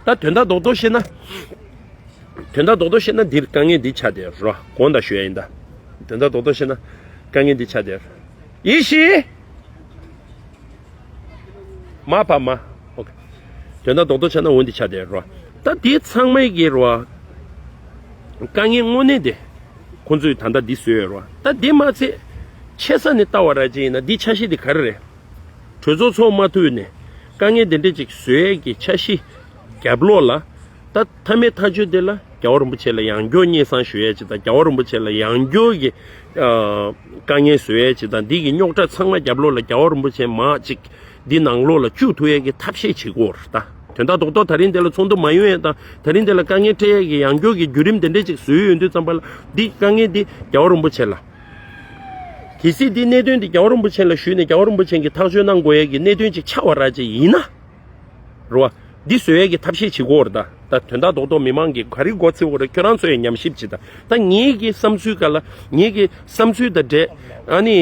ད་དོན་དག་རྡོག་རྡོག་བཤད་ན། དོན་དག་རྡོག་རྡོག་བཤད་ན་འདིར་དཀའ་ངལ་འདི་ཆགས་བསྡད་རོ། དགོངས་དག་ཞུ་ཡ་ཡིན་ད། དོན་དག་རྡོག་རྡོག་བཤད་ན་དཀའ་ངལ་འདི་ཆགས་བསྡད། ཡེ་ཤེས། མ་པ་མ། ཨོ་ཁེ། དོན་དག་རྡོག་རྡོག་ཆགས་ན་འོ་འདི་ཆགས་བསྡད་རོ། ད་འདི་ཚང་མའི་གི་རོ། དཀའ་ངལ་དངོས་གནས་དེ། ཁོང་ཚོས་ད་ལྟ་འདི་བཟོས་ཡོད་རོ། ད་འདི་མ་ཚད། ཆེ་ས་ནས་ལྟ་བ་ར་ཅིག་ཡིན་ན་འདི་འཆར་གཞི་འདི་ག་རེ་རེད། གྲོས་ཚོགས་ཚོགས་མ་ཐུབ་ནས་དཀའ་ངལ་དེ་འདྲ་ཅིག་བཟོ་ཡས་ཀྱི་འཆར་གཞི་རྒྱབ་ལོགས་ལ། ད་མཐའ་མའི་ཐག་གཅོད་དེ་ལ་རྒྱལ་བ་རིན་པོ་ཆེ་ལ་ཡང་བསྐྱར་སྙན་སེང་ཞུ་ཡས་ཅིག་དང་། རྒྱལ་བ་རིན་པོ་ཆེ་ལ་ཡང་བསྐྱར་གྱི་ཨ་དཀའ་ངལ་བཟོ་ཡས་ཅིག་དང་། འདི་གི་རྙོག་དྲ་ཚང་མ་རྒྱབ་ལོགས་ལ་རྒྱལ་བ་རིན་པོ་ཆེ་མར་ཅིག་འདི་ནང་ལོགས་ལ་བཅུག་ཐུབ་ཡས་ཀྱི་ཐབས་ཤེས་བྱེད་དགོས་རེད་ད། དོན་དག་རྡོག་རྡོག་ད་རིང་དེ་ལ་ཚོགས་འདུ་མ་ཡོང་ཡས་དང་། ད་རིང་དེ་ལ་དཀའ་ངལ་འཕྲད་ཡས་ཀྱི་ཡང་བསྐྱར་གྱི་བརྒྱུད་རིམ་དེ་འདྲ་ཅིག་བཟོས་ཡོང་དུས་ཙམ་པ་ལ་འདི་དཀའ་ངལ་འདི་རྒྱལ་བ་རིན་པོ་ཆེ་ལ། གལ་སྲིད་འདི་གནད་དོན་འདི་རྒྱལ་བ་རིན་པོ་ཆེ་ལ་ཞུས་ནས་རྒྱལ་བ་རིན་པོ་ཆེ་གིས་ཐག་གཅོད་གནང་དགོས་ཡས་ཀྱི་གནད་དོན་ཅིག་ཆགས་པ་ར་ཅིག་ཡིན་ན། རེད་བ། འདི་བཟོ་ཡས་ཀྱི་ཐབས་ཤེས་བྱེད་དགོས་རེད་ད། ད་དོན་དག་རྡོག་རྡོག་མི་མང་གིས་ག་རེ་མགོ་ཚོས་དགོས་རེད། ཁྱོད་རང་ཚོ་ཡང་ཉམས་ཞིབ་བྱེད་ད། ད་ངེད་ཀྱི་བསམ་ཚུལ་ག་ལ་ངེད་ཀྱི་བསམ་ཚུལ་དང་འབྲེལ་ཨ་ནི་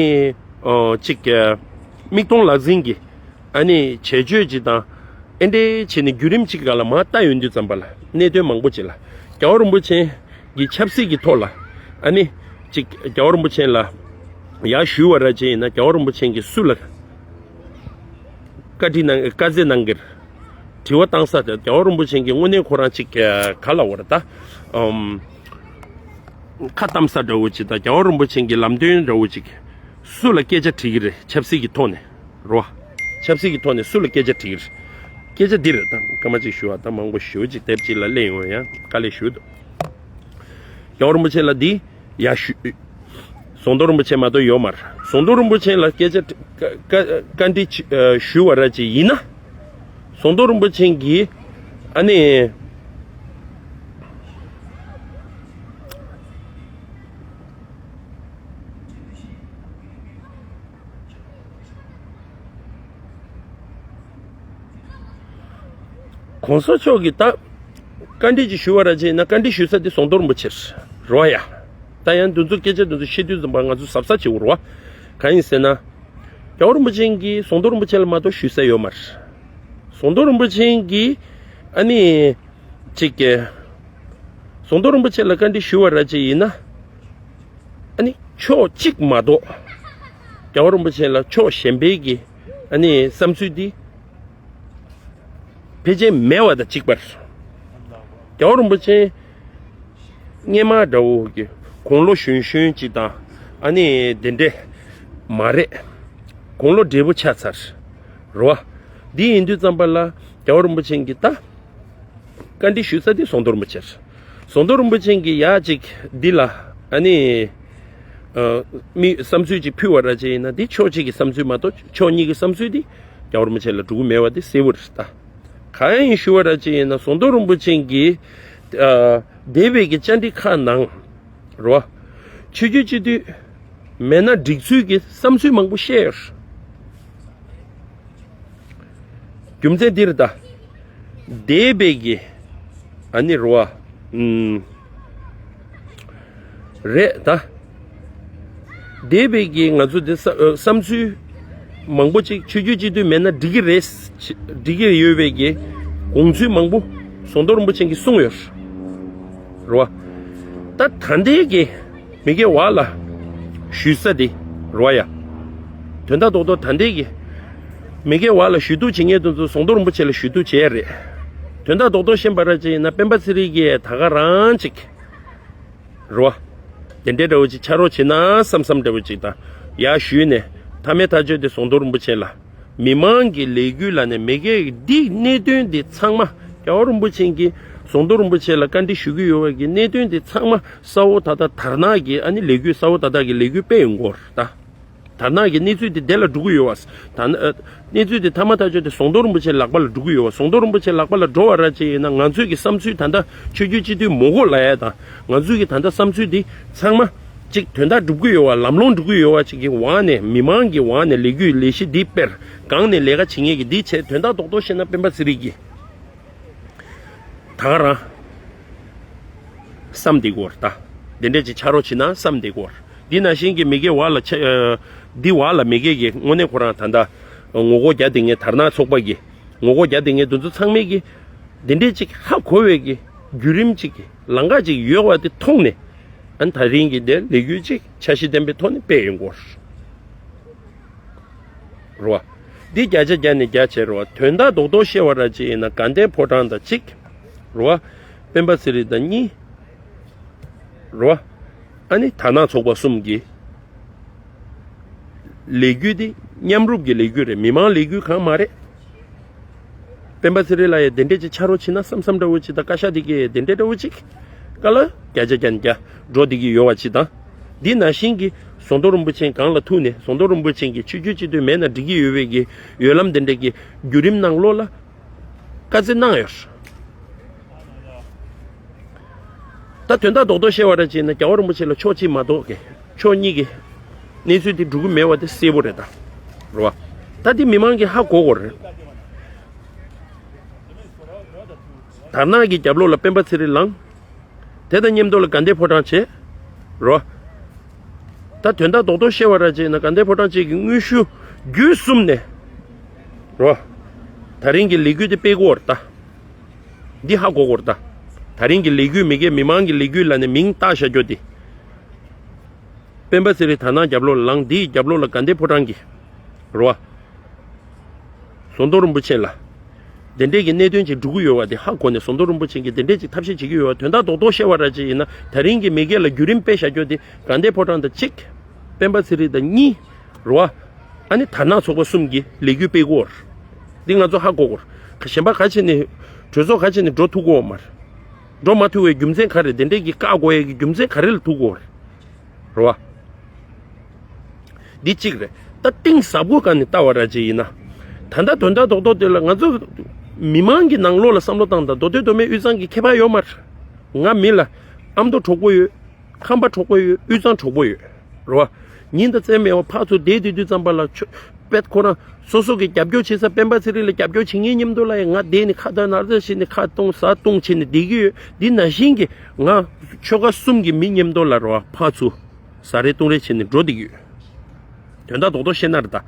ཨོ་ཅིག་ཨ་མིག་མཐོང་ལག་ཟིན་གྱི་ཨ་ནི་བྱེད་སྤྱོད་ཅིག་དང་། ཨེ་འདྲས་བྱས་ནས་བརྒྱུད་རིམ་ཅིག་ག་ལ་མར་ལྟ་ཡོང་དུས་ཙམ་པ་ལ་གནད་དོན་མང་པོ་ཅིག་ལ་རྒྱལ་བ་རིན་པོ་ཆེ་གི་ཆབ་སྲིད་ཀྱི་ཐོག་ལ་ཨ་ནི་ཅིག་རྒྱལ་བ་རིན་པོ་ཆེ་ལ་ཡར་ཞུ་བ་ར་ཅིག་ཡིན་ན་རྒྱལ་བ་རིན་པོ་ཆེ་གིས་སུ་ལ་བཀའ་འདྲི་གནང་བཀའ་སྩལ་གནང་གིར་དྲི་བ་བཏང་ས་དེ་རྒྱལ་བ་རིན་པོ་ཆེ་གིས་དངོས་གནས་ཁོ་རང་ཅིག་ག་ལ་བར་ད་ཨམ་ཁ་གཏམ་ས་འདྲ་བོ་ཅིག་དང་རྒྱལ་བ་རིན་པོ་ཆེ་གི་ལམ་སྟོན་འདྲ་བོ་ཅིག་སུ་ལ་སྐད་ཆ་དྲི་གི་རེད། ཆབ་སྲིད་ཀྱི་ཐོག་ནས་རོ། ཆབ་སྲིད་ཀྱི་ཐོག་ནས་སུ་ལ་སྐད་ཆ་དྲི་གི་རེད། སྐད་ཆ་འདི་རེད་ད། སྐར་མ་གཅིག་ཞུ་བ་ད་མང་པོ་ཞུ་ཅིག་དེབ་ཅིག་ལ་གླེང་ཡོང་ཡང་དཀའ་ལས་ཞུ་འདུག་རྒྱལ་བ་རིན་པོ་ཆེ་ལ་འདི་ཡ་ཞུ། ཟམ་གདོང་རིན་པོ་ཆེ་མ་གཏོགས་ཡོད་མ་རེད། ཟམ་གདོང་རིན་པོ་ཆེ་ལ་སྐད་ཆ་བཀའ་བཀའ་བཀའ་འདྲི་ཞུ་བ་ར་ཅིག་ཡིན་ན། ཟམ་གདོང་རིན་པོ་ཆེ་གིས་ཨ་ནི། གོང་ས་མཆོག་གིས་ད་བཀའ་འདྲི་ཅིག་ཞུ་བ་ར་ཅིག་ཡིན་ན་བཀའ་འདྲི་ཞུ་ས་དེ་ཟམ་གདོང་རིན་པོ་ཆེ་རེད་བ་ཡ། ད་ཡང་འདི་ཚོ་སྐད་ཆ་འདི་ཚོ་བཤད་དུས་ཙམ་པ་ང་ཚོ་གཟབ་གཟབ་བྱེད་དགོས་རེད་བ། གང་ཡིན་ཟེར་ན། རྒྱལ་བ་རིན་པོ་ཆེ་གིས་ཟམ་གདོང་རིན་པོ་ཆེ་ལ་མ་གཏོགས་ཞུ་ས་ཡོད་མ་རེད། ཟམ་གདོང་རིན་པོ་ཆེ་གིས་ཨ་ནི་ཅིག་གི་ཟམ་གདོང་རིན་པོ་ཆེ་ལ་བཀའ་འདྲི་ཞུ་བ་ར་ཅིག་ཡིན་ན། ཨ་ནི་ཕྱོགས་གཅིག་མ་གཏོགས་རྒྱལ་བ་རིན་པོ་ཆེ་ལ་ཕྱོགས་གཞན་པའི་གི་ཨ་ནི་བསམ་ཚུལ་འདི་ཕལ་ཆེར་མེད་པ་དང་གཅིག་པ་རེད། རྒྱལ་བ་རིན་པོ་ཆེ་སྔས་མ་འདྲ་བོ་གི་དགུང་ལོ་གཞོན་གཞོན་ཅིག་དང་ཨ་ནི་དེ་འདྲས་མ་རེད། དགུང་ལོ་བགྲེས་པོ་ཆགས་ཚར་རེད་བ། འདི་ཡིན་དུས་ཙམ་པ་ལ་རྒྱལ་བ་རིན་པོ་ཆེ་གིས་ད་བཀའ་འདྲི་ཞུ་ས་དེ་ཟམ་གདོང་རིན་པོ་ཆེ་རེད། ཟམ་གདོང་རིན་པོ་ཆེ་གིས་ཡ་ཅིག་འདི་ལ་ཨ་ནི་ཨ་མི་བསམ་ཚུལ་ཅིག་ཕུལ་བ་ར་ཅིག་ཡིན་ན། འདི་ཕྱོགས་གཅིག་གི་བསམ་ཚུལ་མ་གཏོགས་ཕྱོགས་གཉིས་ཀྱི་བསམ་ཚུལ་འདི་རྒྱལ་བ་རིན་པོ་ཆེ་ལ་འགྲོ་གི་མེད་པ་འདི་གསལ་པོ་རེད་ད། གང་ཡིན་ཞུ་བ་ར་ཅིག་ཡིན་ན། ཟམ་གདོང་རིན་པོ་ཆེ་གིས་ཨ་འདས་པའི་གི་བཅར་འདྲི་ཁག་ནང་རེད་བ། ཆོས་བརྒྱུད་སྤྱི་འཐུས་མེད་ན་འགྲིག་ཚུལ་གྱི་བསམ་ཚུལ་མང་པོ་བཤད་ཡོད། རྒྱུ་མཚན་འདི་རེད་ད། འདས་པའི་གི་ཨ་ནི་རེད་བ། ཨུམ། རེད་ད། འདས་པའི་གི་ང་ཚོ་འདི་བསམ་ཨ་བསམ་ཚུལ་མང་པོ་ཅིག་ཆོས་བརྒྱུད་སྤྱི་འཐུས་མེད་ན་འགྲིག་གི་རེད། འགྲིག་གི་ཡོད་པའི་གི་དགོངས་ཚུལ་མང་པོ་ཟམ་གདོང་རིན་པོ་ཆེ་གིས་གསུངས་ཡོད་རེད་བ། ད་ད་ལྟའི་གི་མི་སྒེར་བར་ལ་ཞུས་ས་དེ་རེད་བ་ཡ། དོན་དག་རྡོག་རྡོག་ད་ལྟའི་གི་མི་སྒེར་བར་ལ་ཞུ་གཏུག་བྱེད་མཁན་དེ་ཚོ་ཟམ་གདོང་རིན་པོ་ཆེ་ལ་ཞུ་གཏུག་བྱས་རེད། དོན་དག་རྡོག་རྡོག་ཤེས་པ་ར་ཅིག་ཡིན་ན་སྤེན་པ་ཚེ་རིང་གིས་ད་ག་རང་ཅིག་རེད་བ། དེ་འདྲའི་འདྲ་བོ་ཅིག་ཕྱག་རོགས་བྱེད་ན་བསམ་བསམ་འདྲ་བོ་ཅིག་དང་ཡར་ཞུས་ནས་མཐའ་མའི་ཐག་གཅོད་དེ་ཟམ་གདོང་རིན་པོ་ཆེ་ལ། མི་མང་གི་ལས་འགུལ་ལ་ནས་མི་སྒེར་འདི་གནད་དོན་འདི་ཚང་མ་རྒྱལ་བ་རིན་པོ་ཆེ་གིས་ཟམ་གདོང་རིན་པོ་ཆེ་ལ་བཀའ་འདྲི་ཞུ་གི་ཡོད་པ་གི་གནད་དོན་འདི་ཚང་མ་གསལ་བོ་ད་ལྟ་དར་ནག་གི་ཨ་ནི་ལས་འགུལ་གསལ་བོ་ད་ལྟ་གི་ལས་འགུལ་སྤེལ་ཡོང་གི་ཡོད་རེད་ད། དར་ནག་གི་གནས་ཚུལ་འདི་དེ་ལ་འགྲོ་གི་ཡོད་པ། ད་ནི་ཨ་གནས་ཚུལ་འདི་མཐའ་མ་ཐག་གཅོད་དེ་ཟམ་གདོང་རིན་པོ་ཆེ་ལག་པ་ལ་འགྲོ་གི་ཡོད་པ། ཟམ་གདོང་རིན་པོ་ཆེ་ལག་པ་ལ་འགྲོ་བ་ར་ཅིག་ཡིན་ན་ང་ཚོའི་གི་བསམ་ཚུལ་ད་ལྟ་ཆོས་བརྒྱུད་སྤྱི་འཐུས་མང་པོ་ལ་ཡ་དང་ང་ཚོའི་གི་ད་ལྟ་བསམ་ཚུལ་འདི་ཚང་མ་ཅིག་དོན་དག་འགྲུབ་གི་ཡོད་པ། ལམ་ལྷོང་འགྲུབ་གི་ཡོད་པ་ཅིག་གི་འོག་ནས་མི་མང་གི་འོག་ནས་ལས་འགུལ་ལས་གཞི་འདི་སྤེལ་སྒང་ནས་ལས་ཀ་བྱེད་མཁན་གི་འདི་བྱས་དོན་དག་རྡོག་རྡོག་བཤད་ན་སྤེན་པ་ཚེ་རིང་གིས་ད་ག་རང་བསམ་བསྡད་ཀྱི་ཡོད་རེད་ད། དེ་འདྲས་ཅིག་ཕྱག་རོགས་བྱེད་ན་བསམ་བསྡད་ཀྱི་ཡོད་རེད། འདི་ནང་བཞིན་གྱི་མི་སྒེར་བར་ལ་ཆ་ཨ་འདི་བར་ལ་མི་སྒེར་གྱི་དངོས་གནས་ཁོ་རང་ད་ལྟ་ངོ་རྒོལ་རྒྱག་བསྡད་མཁན་དར་ནག་ཚོགས་པ་གི་ངོ་རྒོལ་རྒྱག་བསྡད་མཁན་དེ་ཚོ་ཚང་མས་ཀྱི་འདི་འདྲས་ཅིག་ཧ་གོ་བའི་གི་བརྒྱུད་རིམ་ཅིག་གི་ལམ་ཁ་ཅིག་ཡོད་པ་དེ་མཐོང་ནས་ཨ་ནི་ད་རིང་གི་འདི་ལས་འགུལ་ཅིག་འཆར་གཞི་ལྡན་པའི་ཐོག་ནས་སྤེལ་ཡོང་གི་ཡོད་རེད་བ། འདི་བརྒྱ་ཆ་བརྒྱ་ནས་བརྒྱ་བྱས་རེད་བ། དོན་དག་རྡོག་རྡོག་བཤད་པ་ར་ཅིག་ཡིན་ན་དགའ་ལྡན་ཕོ་བྲང་དང་གཅིག་རེད་བ། སྤེན་པ་ཚེ་རིང་དང་གཉིས་རེད་བ། ཨ་ནི་དར་ནག་ཚོགས་པ་གསུམ་གྱི་ལས་འགུལ་འདི་མཉམ་རུབ་ཀྱི་ལས་འགུལ་རེད། མི་མང་ལས་འགུལ་གང་མ་རེད། སྤེན་པ་ཚེ་རིང་ལགས་ཡ་དེ་འདྲས་ཅིག་ཕྱག་རོགས་བྱེད་ན་བསམ་བསམ་འདྲ་བོ་ཅིག་དང་བཀའ་ཤག་དེ་གས་དེ་འདྲས་འདྲ་བོ་ཅིག་བཀའ་སློབ་བརྒྱ་ཆ་བརྒྱ་ནས་བརྒྱ་འགྲོ་བསྡད་ཀྱི་ཡོད་པ་ཅིག་དང་། འདི་ནང་བཞིན་གྱི་ཟམ་གདོང་རིན་པོ་ཆེ་སྒང་ལ་ཐུག་ནས་ཟམ་གདོང་རིན་པོ་ཆེ་གི་ཆོས་བརྒྱུད་སྤྱི་འཐུས་མེད་ན་འགྲིག་གི་ཡོད་པའི་གི་འོས་ལམ་དེ་འདྲས་ཀྱི་བརྒྱུད་རིམ་ནང་ལོགས་ལ་བཀའ་སྩལ་གནང་ཡོད། ད་དོན་དག་རྡོག་རྡོག་བཤད་པ་ར་ཅིག་ན་རྒྱལ་བ་རིན་པོ་ཆེ་ལ་ཕྱོགས་གཅིག་མ་གཏོགས་ཀྱི་ཕྱོགས་གཉིས་ཀྱི་གནས་ཚུལ་དེ་འགྲོ་གི་མེད་པ་དེ་གསལ་པོ་རེད་ད། རེད་བ། ད་དེ་མི་མང་གིས་ཧ་གོ་དགོས་རེད། དར་ནག་གི་རྒྱབ་ལོགས་ལ་སྤེན་པ་ཚེ་རིང་ལངས། དེ་དང་མཉམ་དུ་ལ་དགའ་ལྡན་ཕོ་བྲང་བྱས། རེད་བ། ད་དོན་དག་རྡོག་རྡོག་བཤད་པ་ར་ཅིག་ན་དགའ་ལྡན་ཕོ་བྲང་བཅས་ཀྱི་དངོས་ཤུགས་བརྒྱུད་གསུམ་ནས། རེད་བ། དེ་རིང་གི་ལས་འགུལ་དེ་སྤེལ་དགོས་རེད་ད། འདི་ཧ་གོ་དགོས་རེད་ད། དེ་རིང་གི་ལས་འགུལ་མི་སྒེར་མི་མང་གི་ལས་འགུལ་ལབ་ནས་མིང་བཏགས་བཞག་རྒྱུ་དེ། སྤེན་པ་ཚེ་རིང་དར་ནག་རྒྱབ་ལོགས་ལ་ལངས། འདིའི་རྒྱབ་ལོགས་ལ་དགའ་ལྡན་ཕོ་བྲང་གི། རེད་བ། ཟམ་གདོང་རིན་པོ་ཆེ་ལ། དེ་འདྲས་ཀྱི་གནད་དོན་ཅིག་འགྲོ་གི་ཡོད་པ་དེ་ཧ་གོ་ནས་ཟམ་གདོང་རིན་པོ་ཆེ་གིས་དེ་འདྲས་ཅིག་ཐབས་ཤེས་བྱེད་ཀྱི་ཡོད་པ་དོན་དག་རྡོག་རྡོག་བཤད་པ་ར་ཅིག་ཡིན་ན་དེ་རིང་གི་མི་སྒེར་ལ་བརྒྱུད་རིམ་སྤེལ་བཞག་རྒྱུ་དེ་དགའ་ལྡན་ཕོ་བྲང་དང་གཅིག་སྤེན་པ་ཚེ་རིང་དང་གཉིས། རེད་བ། ཨ་ནི་དར་ནག་ཚོགས་པ་གསུམ་གྱི་ལས་འགུལ་སྤེལ་དགོས། འདི་ང་ཚོ་ཧ་གོ་དགོས། གཞན་པ་ག་བྱས་ནས་གྲོས་ཚོགས་ག་བྱས་ནས་འགྲོ་ཐུབ་ཀྱི་ཡོད་མ་རེད། འགྲོ་མ་ཐུབ་པའི་རྒྱུ་མཚན་ག་རེ་རེད། དེ་འདྲས་ཀྱི་བཀག་དགོས་ཡས་ཀྱི་རྒྱུ་མཚན་ག་རེ་ལ་ཐུག་གི་ཡོད་རེད། རེད་བ། འདི་གཅིག་རེད། ད་གཏིང་ཟབ་པོ་སྒང་ནས་ལྟ་བ་ར་ཅིག་ཡིན་ན། ད་ལྟ་དོན་དག་རྡོག་རྡོག་དེ་ལ་ང་ཚོ་མི་མང་གི་ནང་ལོགས་ལ་བསམ་བློ་བཏང་དང་མདོ་སྟོད་མདོ་སྨད་དབུས་གཙང་གི་ཁྱད་པར་ཡོད་མ་རེད། ང་མི་ལ་ཨ་མདོ་གྲོགས་པོ་ཡོད། ཁམས་པ་གྲོགས་པོ་ཡོད། དབུས་གཙང་གྲོགས་པོ་ཡོད། རེད་བ། ཉིན་དང་མཚན་མེད་པར་ཕར་ཚུར་བསྡད་བསྡད་དུས་ཙམ་པ་ལ་ཆོ་དཔེ་ཁོ་རང་སོ་སོ་གི་རྒྱབ་སྐྱོར་བྱེད་ས་སྤེན་པ་ཚེ་རིང་ལ་རྒྱབ་སྐྱོར་བྱེད་མཁན་མཉམ་དུ་ལ་ཡང་ང་བསྡད་ནས་ཁ་བརྡ་ནར་བརྡ་བྱས་ནས་ཁ་གཏོང་ཟ་གཏོང་བྱས་ནས་བསྡད་ཀྱི་ཡོད། འདི་ནང་བཞིན་གྱི་ང་ཆོལ་ཁ་གསུམ་གྱི་མི་མཉམ་དུ་ལ་རེད་བ། ཕར་ཚུར་ཟ་རེས་གཏོང་རེས་བྱས་ནས་འགྲོ་བསྡད་ཀྱི་ཡོད། དོན་དག་རྡོག་རྡོག་བཤད་ན་རེད་ད།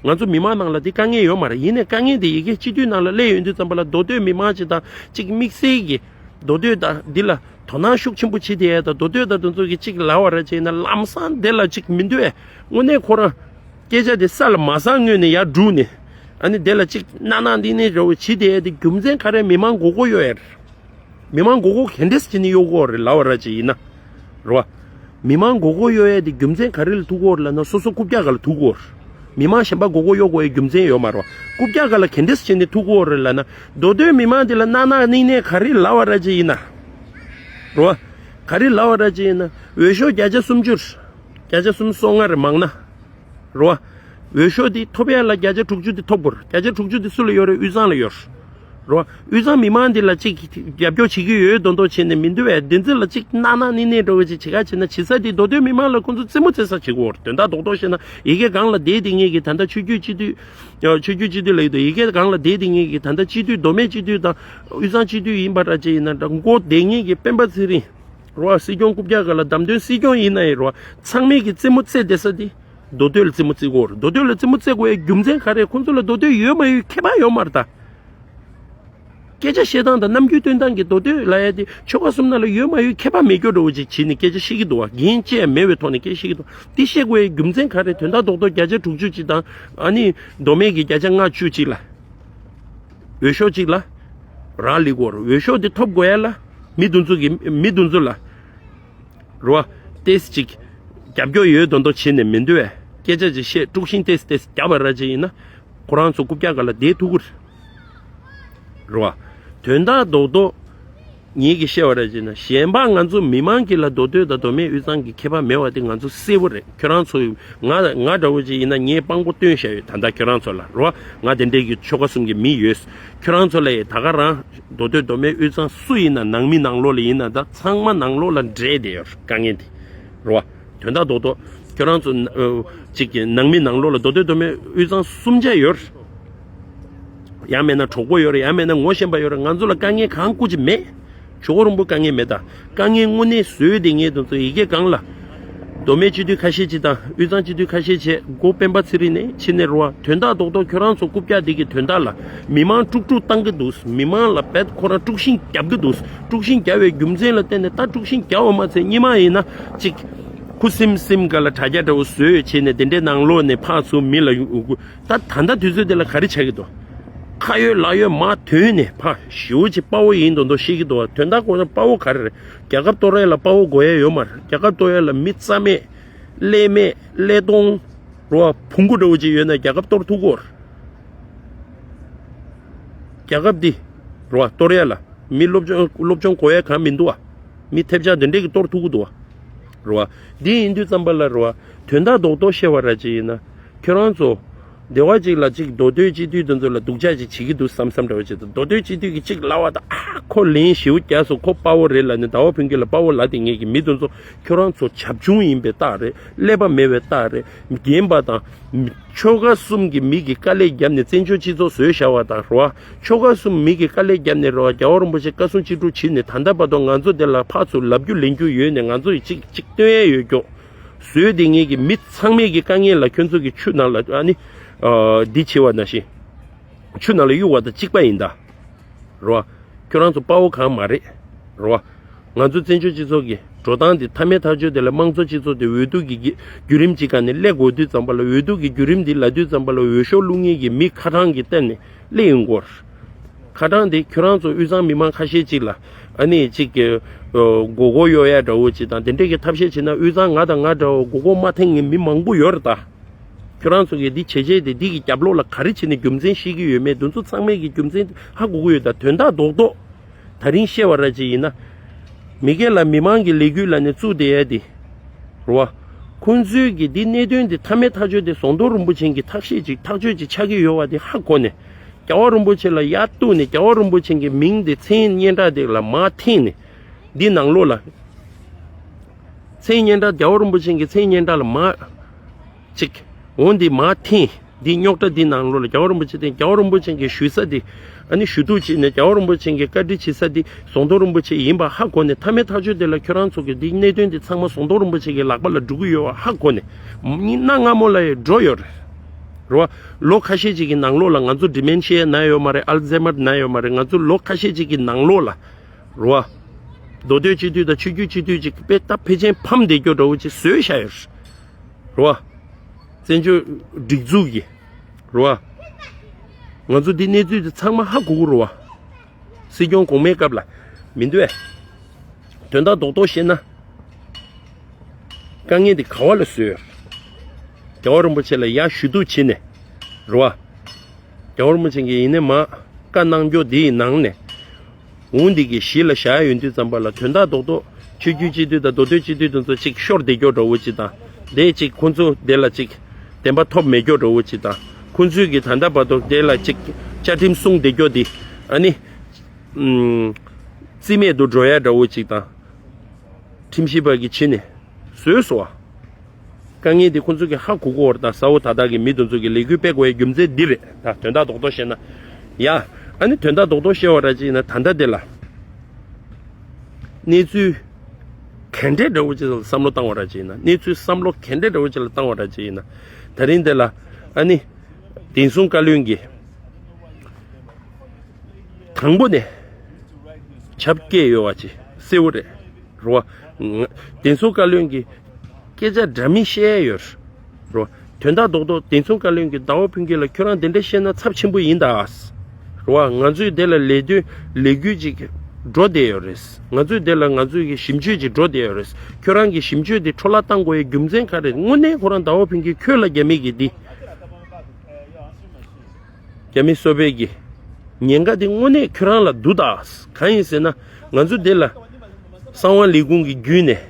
ང་ཚོ་མི་མང་ནང་ལ་འདི་དཀའ་ངལ་ཡོད་མ་རེད། ཡིན་ནའི་དཀའ་ངལ་འདི་ཡ་གི་སྤྱི་འཐུས་ནང་ལ་སླེབས་ཡོང་དུས་ཙམ་པ་ལ་མདོ་སྟོད་མི་མང་ཅིག་དང་གཅིག་དམིགས་བསལ་གྱི་མདོ་སྟོད་དང་འདི་ལ་དོ་སྣང་ཤུགས་ཆེན་པོ་བྱེད་བསྡད་ཡ་དང་མདོ་སྟོད་དང་དེ་ཚོ་གི་གཅིག་ལབ་པ་ར་བྱས་ན་ལམ་སང་དེ་ལ་གཅིག་མི་འདོད། དངོས་གནས་ཁོ་རང་སྐད་ཆ་དེ་ས་ལ་མ་ཟག་སྔོན་ནས་ཡར་བསྒྲུགས་ནས་ཨ་ནི་དེ་ལ་གཅིག་གནང་གནང་འདི་ནས་རེ་བ་བྱེད་བསྡད་ཡ་དེ་རྒྱུ་མཚན་ག་རེ། མི་མང་མགོ་སྐོར་གཡོག་ཡ་རེད། མི་མང་མགོ་སྐོར་ག་འདྲས་བྱས་ནས་གཡོག་གི་ཡོད་རེད་ལབ་པ་ར་ཅིག་ཡིན་ན། རེད་བ། མི་མང་མགོ་སྐོར་གཡོག་ཡས་དེ་རྒྱུ་མཚན་ག་རེ་ལ་ཐུག་གི་ཡོད་རེད་ལབ་ན་སོ་སོ་རྐུབ་བཀྱག་སྒང་ལ་ཐུག་གི་ཡོད་རེད། མི་མང་གཞན་པ་མགོ་སྐོར་གཡོག་དགོས་ཡའི་རྒྱུ་མཚན་ཡོད་མ་རེད་བ། རྐུབ་བཀྱག་སྒང་ལ་ག་འདྲས་བྱས་ནས་ཐུག་གི་ཡོད་རེད་ལབ་ན། མདོ་སྟོད་མི་མང་དེ་ལ་གནང་གནང་གནང་གནང་ག་རེ་ལབ་པ་ར་ཅིག་ཡིན་ན། རེད་བ། ག་རེ་ལབ་པ་ར་ཅིག་ཡིན་ན། འོས་ཤོག་བརྒྱ་ཆ་སུམ་ཅུ། བརྒྱ་ཆ་སུམ་ཅུ་སོ་ལྔ་རེ་མང་ན། རེད་བ། འོས་ཤོག་འདི་ཐོབ་ཡ་ལ་བརྒྱ་ཆ་དྲུག་ཅུ་འདི་ཐོབ་དགོས་རེད། བརྒྱ་ཆ་དྲུག་ཅུ་འདི་སུ་ལ་ཡོད་རེད། དབུས་གཙང་ལ་ཡོད་རེད། རེད་བ། དབུས་གཙང་མི་མང་འདི་ལ་ཅིག་རྒྱབ་སྐྱོར་བྱེད་ཀྱི་ཡོད་མདོག་མདོག་བྱས་ནས་མི་འདུག་བས། འདི་ཚོ་ལ་ཅིག་གནག་གནག་ནི་ནི་འགྲོ་བའི་ཅིག་བྱེད་ག་བྱེད་ན། བྱེད་ས་འདི་མདོ་སྟོད་མི་མང་ལ་ཁོང་ཚོ་རྩེད་མོ་རྩེ་ས་བྱེད་དགོས་རེད། དོན་དག་རྡོག་རྡོག་བཤད་ན། ཡ་གི་སྒང་ལ་བསྡད་བསྡད་མཁན་གྱི་ད་ལྟ་ཆོས་བརྒྱུད་སྤྱི་འཐུས། ཡང་ཆོས་བརྒྱུད་སྤྱི་འཐུས་ལ་ཡོད་དོ། ཡ་གི་སྒང་ལ་བསྡད་བསྡད་མཁན་གྱི་ད་ལྟ་སྤྱི་འཐུས་མདོ་སྨད་སྤྱི་འཐུས་དང་དབུས་གཙང་སྤྱི་འཐུས་ཡིན་པ་འདྲ་ཅིག་ཡིན་ན་འདྲ། མགོ་བསྡད་མཁན་གྱི་སྤེན་པ་ཚེ་རིང་། རེད་བ། སྲིད་སྐྱོང་རྐུབ་བཀྱག་སྒང་ལ་བདམས་ཐོན་སྲིད་སྐྱོང་ཡིན་ན་ཡང་རེད་བ། ཚང་མས་ཀྱི་རྩེད་མོ་རྩེ་བསྡད་ས་དེ། མདོ་སྟོད་ལ་རྩེད་མོ་རྩེ་དགོས་རེད། མདོ་སྟོད་ལ་རྩེད་མོ་རྩེ་དགོས་ཡའི་རྒྱུ་མཚན་ག་རེ། ཁོང་ཚོ་ལ་མདོ་སྟོད་ཡོད་མ་ཡོད་ཁྱད་པར་ཡོད་མ་རེད་ད། སྐད་ཆ་བཤད་སྟངས་དང་རྣམ་འགྱུར་སྟོན་སྟངས་ཀྱི་མདོ་སྟོད་ལབ་ཡ་དེ་ཆོལ་ཁ་གསུམ་ནང་ལ་ཡོད་མ་ཡོད་ཁྱད་པར་མེད་རྒྱུ་འདྲ་བོ་ཅིག་བྱས་ནས་སྐད་ཆ་བཤད་ཀྱི་འདུག་བ། འགན་བཅས་མེད་པའི་ཐོག་ནས་སྐད་ཆ་བཤད་ཀྱི་འདུག་འདི་བཤད་དགོས་ཡའི་རྒྱུ་མཚན་ག་རེ། དོན་དག་རྡོག་རྡོག་བརྒྱ་ཆ་དྲུག་ཅུ་ཅིག་དང་། ཨ་ནི་མདོ་སྨད་ཀྱི་བརྒྱ་ཆ་ལྔ་བཅུ་ཅིག་ལ། འོས་ཤོག་གཅིག་ལ་རག་ལས་དགོས་རེད། འོས་ཤོག་འདི་ཐོབ་དགོས་ཡ་ལ་མི་འདི་ཚོ་གི་མི་འདི་ཚོ་ལ། རེད་བ། ཏོག་ཙམ་ཅིག་རྒྱབ་སྐྱོར་ཡོད་མདོག་མདོག་བྱས་ནས་མི་འདུག་བས། སྐད་ཆ་ཅིག་བཤད། དཀྲུག་ཤིང་ཏོག་ཙམ་ཏོག་ཙམ་བརྒྱབ་པ་ར་ཅིག་ཡིན་ན། ཁོ་རང་ཚོ་རྐུབ་བཀྱག་སྒང་ལ་བསྡད་ཐུབ་ཀྱི་རེད། རེད་བ། དོན་དག་རྡོག་རྡོག་ངེད་ཀྱིས་བཤད་པ་ར་ཅིག་ན། གཞན་པ་ང་ཚོ་མི་མང་གི་ལ་མདོ་སྟོད་དང་མདོ་སྨད་དབུས་གཙང་གི་ཁྱད་པར་མེད་པ་དེ་ང་ཚོ་གསལ་པོ་རེད། ཁྱོད་རང་ཚོ་ང་ང་འདྲ་བོ་ཅིག་ཡིན་ན་ངས་དཔང་པོ་སྟོན་བཞག་ཡོད། ད་ལྟ་ཁྱོད་རང་ཚོ་ལ་རེད་བ། ང་དེ་འདྲའི་གི་ཆོལ་ཁ་གསུམ་གི་མི་ཡོད། ཁྱོད་རང་ཚོ་ལ་ཡི་ད་ག་རང་མདོ་སྟོད་མདོ་སྨད་དབུས་གཙང་སུ་ཡིན་ན། ནང་མི་ནང་ལོགས་ལ་ཡིན་ན་ད་ཚང་མ་ནང་ལོགས་ལ་འདྲེས་བསྡད་ཡོད་དཀའ་ངལ་དེ། རེད་བ། དོན་དག་རྡོག་རྡོག་ཁྱོད་རང་ཚོ་ཨ་ཅིག་གི་ནང་མི་ནང་ལོགས་ལ་མདོ་སྟོད་མདོ་སྨད་དབུས་གཙང་གསུམ་ཆ་ཡོད། ཡང་མེད་ན་གྲོགས་པོ་ཡོད་རེད། ཡང་མེད་ན་ངོ་ཤེས་པ་ཡོད་རེད། ང་ཚོ་ལ་དཀའ་ངལ་གང་སྐུ་ཅི་མེད། ཇོ་བོ་རིན་པོ་དཀའ་ངལ་མེད་ད། དཀའ་ངལ་དངོས་གནས་བཟོས་བསྡད་མཁན་དེ་ཚོ་ཡ་གི་སྒང་ལ། མདོ་སྨད་སྤྱི་འཐུས་ཁ་ཤས་ཅིག་དང་དབུས་གཙང་སྤྱི་འཐུས་ཁ་ཤས་བྱས། མགོ་སྤེན་པ་ཚེ་རིང་ནས་ཕྱི་ནས་རེད་བ། དོན་དག་རྡོག་རྡོག་ཁྱོད་རང་ཚོ་རྐུབ་བཀྱག་འདི་གི་དོན་དག་ལ་མི་མང་དཀྲུག་དཀྲུག་བཏང་གི་འདུག་མི་མང་ལ་བེད་ཁོ་རང་དཀྲུག་ཤིང་རྒྱབ་ཀྱི་འདུག་དཀྲུག་ཤིང་རྒྱབ་པའི་རྒྱུ་མཚན་ལ་བརྟེན་ནས། ད་དཀྲུག་ཤིང་རྒྱབ་པ་མ་ཚད་སྔོན་མ་ཡིན་ན་ཅིག་ཁུ་སིམ་སིམ་སྒང་ལ་དྲ་རྒྱ་འདྲ་བོ་བཟོས་བྱས་ནས་དེ་འདྲའི་ནང་ལོགས་ནས་ཕར་ཚུར་མི་ལ་ད་ད་ལྟ་དུས་ཚོད་འདི་ལ་ག་རེ་ཆགས་ཀྱི་འདུག་ཁ་ཡོད་ལག་ཡོད་མར་ཐོན་ནས་ཕར་ཞེ་པོ་ཅིག་དཔའ་བོ་ཡིན་མདོག་མདོག་བཤད་ཀྱི་འདུག་དོན་དག་ཁོ་ན་དཔའ་བོ་ག་རེ་རེད། རྒྱལ་ཁབ་གཏོར་ཡ་ལ་དཔའ་བོ་དགོས་ཡ་ཡོད་མ་རེད། རྒྱལ་ཁབ་གཏོར་ཡ་ལ་མི་རྩ་མེད། ཀླད་མེད། ཀླད་སྟོང་། རེད་བ། བོང་གུ་འདྲ་བོ་ཅིག་ཡོད་ན་རྒྱལ་ཁབ་གཏོར་ཐུབ་ཀྱི་རེད། རྒྱལ་ཁབ་འདི་རེད་བ། གཏོར་ཡ་ལ་མི་སློབ་སྦྱོང་སློབ་སྦྱོང་དགོས་ཡ་གང་མི་འདུག་བ། མི་ཐེབས་ཆག་དེ་འདྲས་ཀྱིས་གཏོར་ཐུབ་ཀྱི་འདུག་བ། རེད་བ། འདི་ཡིན་དུས་ཙམ་པ་ལ་རེད་བ། དོན་དག་རྡོག་རྡོག་བཤད་པ་ར་ཅིག་ཡིན་ན། ཁྱོད་རང་ཚོ་སྡེ་བ་གཅིག་ལ་གཅིག་མདོ་སྟོད་སྤྱི་འཐུས་དེ་ཚོ་ལ་སྡུག་ཅག་ཅིག་བྱེད་ཀྱི་འདུག་བསམ་བསམ་འདྲ་བོ་ཅིག་དང་། མདོ་སྟོད་སྤྱི་འཐུས་ཀྱིས་གཅིག་ལབ་པ་དང་། ཨ་ཁོ་ལན་ཞེ་པོ་རྒྱག་སོང་། ཁོ་དཔའ་བོ་རེད་ལབ་ནས་ཟླ་བ་ཕུན་སྐྱིད་ལ་དཔའ་བོ་ལབ་བསྡད་མཁན་གྱི་མི་དེ་ཚོ་ཁྱོད་རང་ཚོ་བྱབ་ཆུང་ཡིན་པའི་རྟགས་རེད། ཀླད་པ་མེད་པའི་རྟགས་རེད། རྒན་པ་དང་ཆོལ་ཁ་གསུམ་གྱི་མི་གིས་དཀའ་ལས་བརྒྱབ་ནས་བཙན་བྱོལ་སྤྱི་ཚོགས་བཟོས་བཞག་པ་དང་རེད་བ། ཆོལ་ཁ་གསུམ་མི་གིས་དཀའ་ལས་བརྒྱབ་ནས་རེད་བ། རྒྱལ་བ་རིན་པོ་ཆེ་བཀའ་གསུང་ཅི་སྒྲུབ་བྱས་ནས་ད་ལྟ་བར་དུ་ང་ཚོ་འདི་ལ་ཕར་ཚུར་ལབ་རྒྱུ་ལེན་རྒྱུ་ཡོད་ནས། ང་ཚོ་ཡི་གཅིག་གཅིག་སྟོན་ཡས་ཡོད་རྒྱུ་བཟོས་བསྡད་མཁན་གྱི་མི་ཚང་མས་ཀྱི་དཀའ་ངལ་ལ་ཁྱོད་ཚོ་གི་ཆུ་ནང་ལ་ཨ་ནི་ཨ་འདི་བྱེད་པ་ནང་བཞིན། ཆུ་ནང་ལ་གཡུག་པ་དང་གཅིག་པ་ཡིན་ད། རེད་བ། ཁྱོད་རང་ཚོ་དཔའ་བོ་གང་མ་རེད། རེད་བ། ང་ཚོ་བཙན་བྱོལ་སྤྱི་ཚོགས་ཀྱི་འགྲོ་སྟངས་འདི་མཐའ་མའི་ཐག་གཅོད་དེ་ལ་དམངས་གཙོ་སྤྱི་ཚོགས་དེ་འོས་བསྡུ་གི་གི་བརྒྱུད་རིམ་གཅིག་སྒང་ནས་སླེབས་དགོས་དུས་ཙམ་པ་ལ། འོས་བསྡུ་གི་བརྒྱུད་རིམ་འདི་ལ་དུས་ཙམ་པ་ལ་འོས་ཤོག་བླུག་མཁན་གྱི་མི་ཁ་གྲངས་ཀྱི་སྟེང་ནས་སླེབས་ཡོང་གི་ཡོད་རེད། ཁ་གྲངས་དེ་ཁྱོད་རང་ཚོ་དབུས་གཙང་མི་མང་ཁ་ཤས་ཅིག་ལ་ཨ་ནི་ཅིག་གི་མགོ་སྐོར་གཡོག་ཡ་འདྲ་བོ་ཅིག་དང་། དེ་འདྲས་ཀྱི་ཐབས་ཤེས་བྱས་ན་དབུས་གཙང་ང་དང་ང་འདྲ་བོ་མགོ་སྐོར་མ་འཐེན་མཁན་མི་མང་པོ་ཡོད་རེད་ད། ཁྱོད་རང་ཚོ་གིས་འདི་བྱས་རྗེས་དེ་འདི་གི་རྒྱབ་ལོགས་ལ་ག་རེ་བྱས་ནས་རྒྱུ་མཚན་ཤེས་ཀྱི་ཡོད་མེད། འདི་ཚོ་ཚང་མས་ཀྱི་རྒྱུ་མཚན་ཧ་གོ་གི་ཡོད་ད། དོན་དག་རྡོག་རྡོག་ད་རིང་བཤད་པ་ར་ཅིག་ཡིན་ན། མི་སྒེར་ལ་མི་མང་གི་ལས་འགུལ་ལབ་ནས་བཙུགས་བསྡད་ཡ་དེ། རེད་བ། ཁོང་ཚོས་ཀྱི་འདི་གནད་དོན་འདི་མཐའ་མའི་ཐག་གཅོད་དེ་ཟམ་གདོང་རིན་པོ་ཆེ་གི་ཐག་གཅོད་ཅིག་ཐག་གཅོད་ཅིག་ཆགས་ཀྱི་ཡོད་པ་དེ་ཧ་གོ་ནས། རྒྱལ་བ་རིན་པོ་ཆེ་ལ་ཡར་གཏུགས་ནས། རྒྱལ་བ་རིན་པོ་ཆེ་གི་མིང་དེ་མཚན་སྙན་གྲགས་དེ་ལ་མར་འཐེན་ནས། འདི་ནང་ལོགས་ལ། མཚན་སྙན་གྲགས། རྒྱལ་བ་རིན་པོ་ཆེ་གི་མཚན་སྙན་གྲགས་ལ་མར་ཅིག་འོ་འདི་མར་འཐེན། འདི་རྙོག་དྲ་འདི་ནང་ལོགས་ལ་རྒྱལ་བ་རིན་པོ་ཆེ་དེ། རྒྱལ་བ་རིན་པོ་ཆེ་གི་ཞུ་ས་དེ། ཨ་ནི་ཞུ་གཏུག་བྱས་ནས་རྒྱལ་བ་རིན་པོ་ཆེ་གི་བཀའ་འདྲི་བྱེད་ས་དེ་ཟམ་གདོང་རིན་པོ་ཆེ་ཡིན་པ་ཧ་གོ་ནས། མཐའ་མའི་ཐག་གཅོད་དེ་ལ་ཁྱོད་རང་ཚོ་གི་འདི་གནད་དོན་དེ་ཚང་མ་ཟམ་གདོང་རིན་པོ་ཆེ་གི་ལག་པ་ལ་འགྲོ་གི་ཡོད་པ་ཧ་གོ་ནས། གནའ་སྔ་མོ་ལ་ཡང་འགྲོ་ཡོད་རེད། རེད་བ། ལོ་ཁ་ཤས་ཅིག་གི་ནང་ལོགས་ལ། ང་ཚོ་ཌི་མེན་ཤི་ཡ་ན་ཡོད་མ་རེད། ཨལ་ཛའི་མར་ན་ཡོད་མ་རེད། ང་ཚོ་ལོ་ཁ་ཤས་ཅིག་གི་ནང་ལོགས་ལ། རེད་བ། མདོ་སྟོད་སྤྱི་འཐུས་དང་ཆོས་བརྒྱུད་སྤྱི་འཐུས་ཅིག་དཔེ་ད་ཕལ་ཆེར་ཕམ་བསྡད་རྒྱུ་འདྲ་བོ་ཅིག་བཟོས་བཞག་ཡོད་རེད། རེད་བ། བཙན་བྱོལ་སྒྲིག་འཛུགས་ཀྱི། རེད་བ། ང་ཚོ་འདི་གནས་ཚུལ་འདི་ཚང་མ་ཧ་གོ་གི་རེད་བ། སྲིད་སྐྱོང་གོང་མའི་སྐབས་ལ་མི་འདུག་བས། དོན་དག་རྡོག་རྡོག་བཤད་ན། དཀའ་ངལ་འདི་ག་བ་ལ་བཟོས་ཡོད། རྒྱལ་བ་རིན་པོ་ཆེ་ལ་ཡར་ཞུ་གཏུག་བྱས་ནས། རེད་བ། རྒྱལ་བ་རིན་པོ་ཆེ་གིས་ཡིན་ནའི་མར་བཀའ་གནང་རྒྱུ་འདིའི་ནང་ནས། འོང་འདི་གི་གཞི་ལ་བཞག་ཡོང་དུས་ཙམ་པ་ལ་དོན་དག་རྡོག་རྡོག་ཆོས་བརྒྱུད་སྤྱི་འཐུས་དང་མདོ་སྟོད་སྤྱི་འཐུས་དེ་ཚོ་ཅིག་ཤོར་བསྡད་རྒྱུ་འདྲ་བོ་ཅིག་དང་། དེ་ཅིག་ཁོང་ཚོ་དེ་ལ་ཅིག་བདེན་པ་ཐོབ་མེད་རྒྱུ་འདྲ་བོ་ཅིག་དང་། ཁོང་ཚོས་ཀྱི་ད་ལྟ་བར་དུ་དེ་ལ་ཅིག་བཅའ་ཁྲིམས་སྲུང་བསྡད་རྒྱུ་དེ་ཨ་ནི་ཨུམ་རྩིས་མེད་དུ་འགྲོ་ཡ་འདྲ་བོ་ཅིག་དང་། ཁྲིམས་ཞིབ་པ་གིས་ཕྱི་ནས་བཟོས་སོང་བ། དཀའ་ངལ་འདི་ཁོང་ཚོ་གིས་ཧ་གོ་གོ་བར་དང་། གཟའ་འོ་ད་ལྟ་གི་མི་དེ་ཚོ་གིས་ལས་འགུལ་སྤེལ་དགོས་ཡའི་རྒྱུ་མཚན་འདི་རེད་ད། དོན་དག་རྡོག་རྡོག་བཤད་ན། ཡ། ཨ་ནི་དོན་དག་རྡོག་རྡོག་བཤད་པ་ར་ཅིག་ཡིན་ན་ད་ལྟ་དེ་ལ་གནས་ཚུལ་ག་འདྲས་འདྲ་བོ་ཅིག་ལ་བསམ་བློ་བཏང་བ་ར་ཅིག་ཡིན་ན། གནས་ཚུལ་བསམ་བློ་ག་འདྲས་འདྲ་བོ་ཅིག་ལ་བཏང་བ་ར་ཅིག་ཡིན་ན། ད་རིང་དེ་ལ་ཨ་ནི་བདེན་སྲུང་བཀའ་བློན་གྱིས་དང་པོ་ནས་ཆབ་སྐྱེས་ཡོད་བ་ཅིག་གསལ་བོ་རེད། རེད་བ། ང་། བདེན་སྲུང་བཀའ་བློན་གྱིས་སྐད་ཆ་འདྲ་མིན་བཤད་ཡོད། རེད་བ། དོན་དག་རྡོག་རྡོག་བདེན་སྲུང་བཀའ་བློན་གྱིས་ཟླ་བ་ཕུན་སྐྱིད་ལ་ཁྱོད་རང་དེ་འདྲ་བཤད་ན་ཚབས་ཆེན་པོ་ཡིན་ད། རེད་བ། ང་ཚོས་དེ་ལ་ལས་དོན་ལས་འགུལ་ཅིག་འགྲོ་བསྡད་ཡོད་རེད། ང་ཚོས་དེ་ལ་ང་ཚོས་ཀྱི་ཞིབ་དཔྱོད་ཅིག་འགྲོ་བསྡད་ཡོད་རེད། ཁྱོད་རང་གི་ཞིབ་དཔྱོད་དེ་འཕྲོ་བརླག་བཏང་དགོས་ཡའི་རྒྱུ་མཚན་ག་རེ་རེད། དངོས་གནས་ཁོ་རང་ཟླ་བ་ཕུན་སྐྱིད་ཁྱོད་ལ་རྒྱ་མི་གིས་འདི། རྒྱ་མི་གསོ་སྤེལ་གྱི་ཉེན་ཁ་དེ་དངོས་གནས་ཁྱོད་རང་ལ་འདུག་ད། གང་ཡིན་ཟེར་ན། ང་ཚོ་འདི་ལ་གསང་བ་ལས་ཁུངས་ཀྱི་བརྒྱུད་ནས་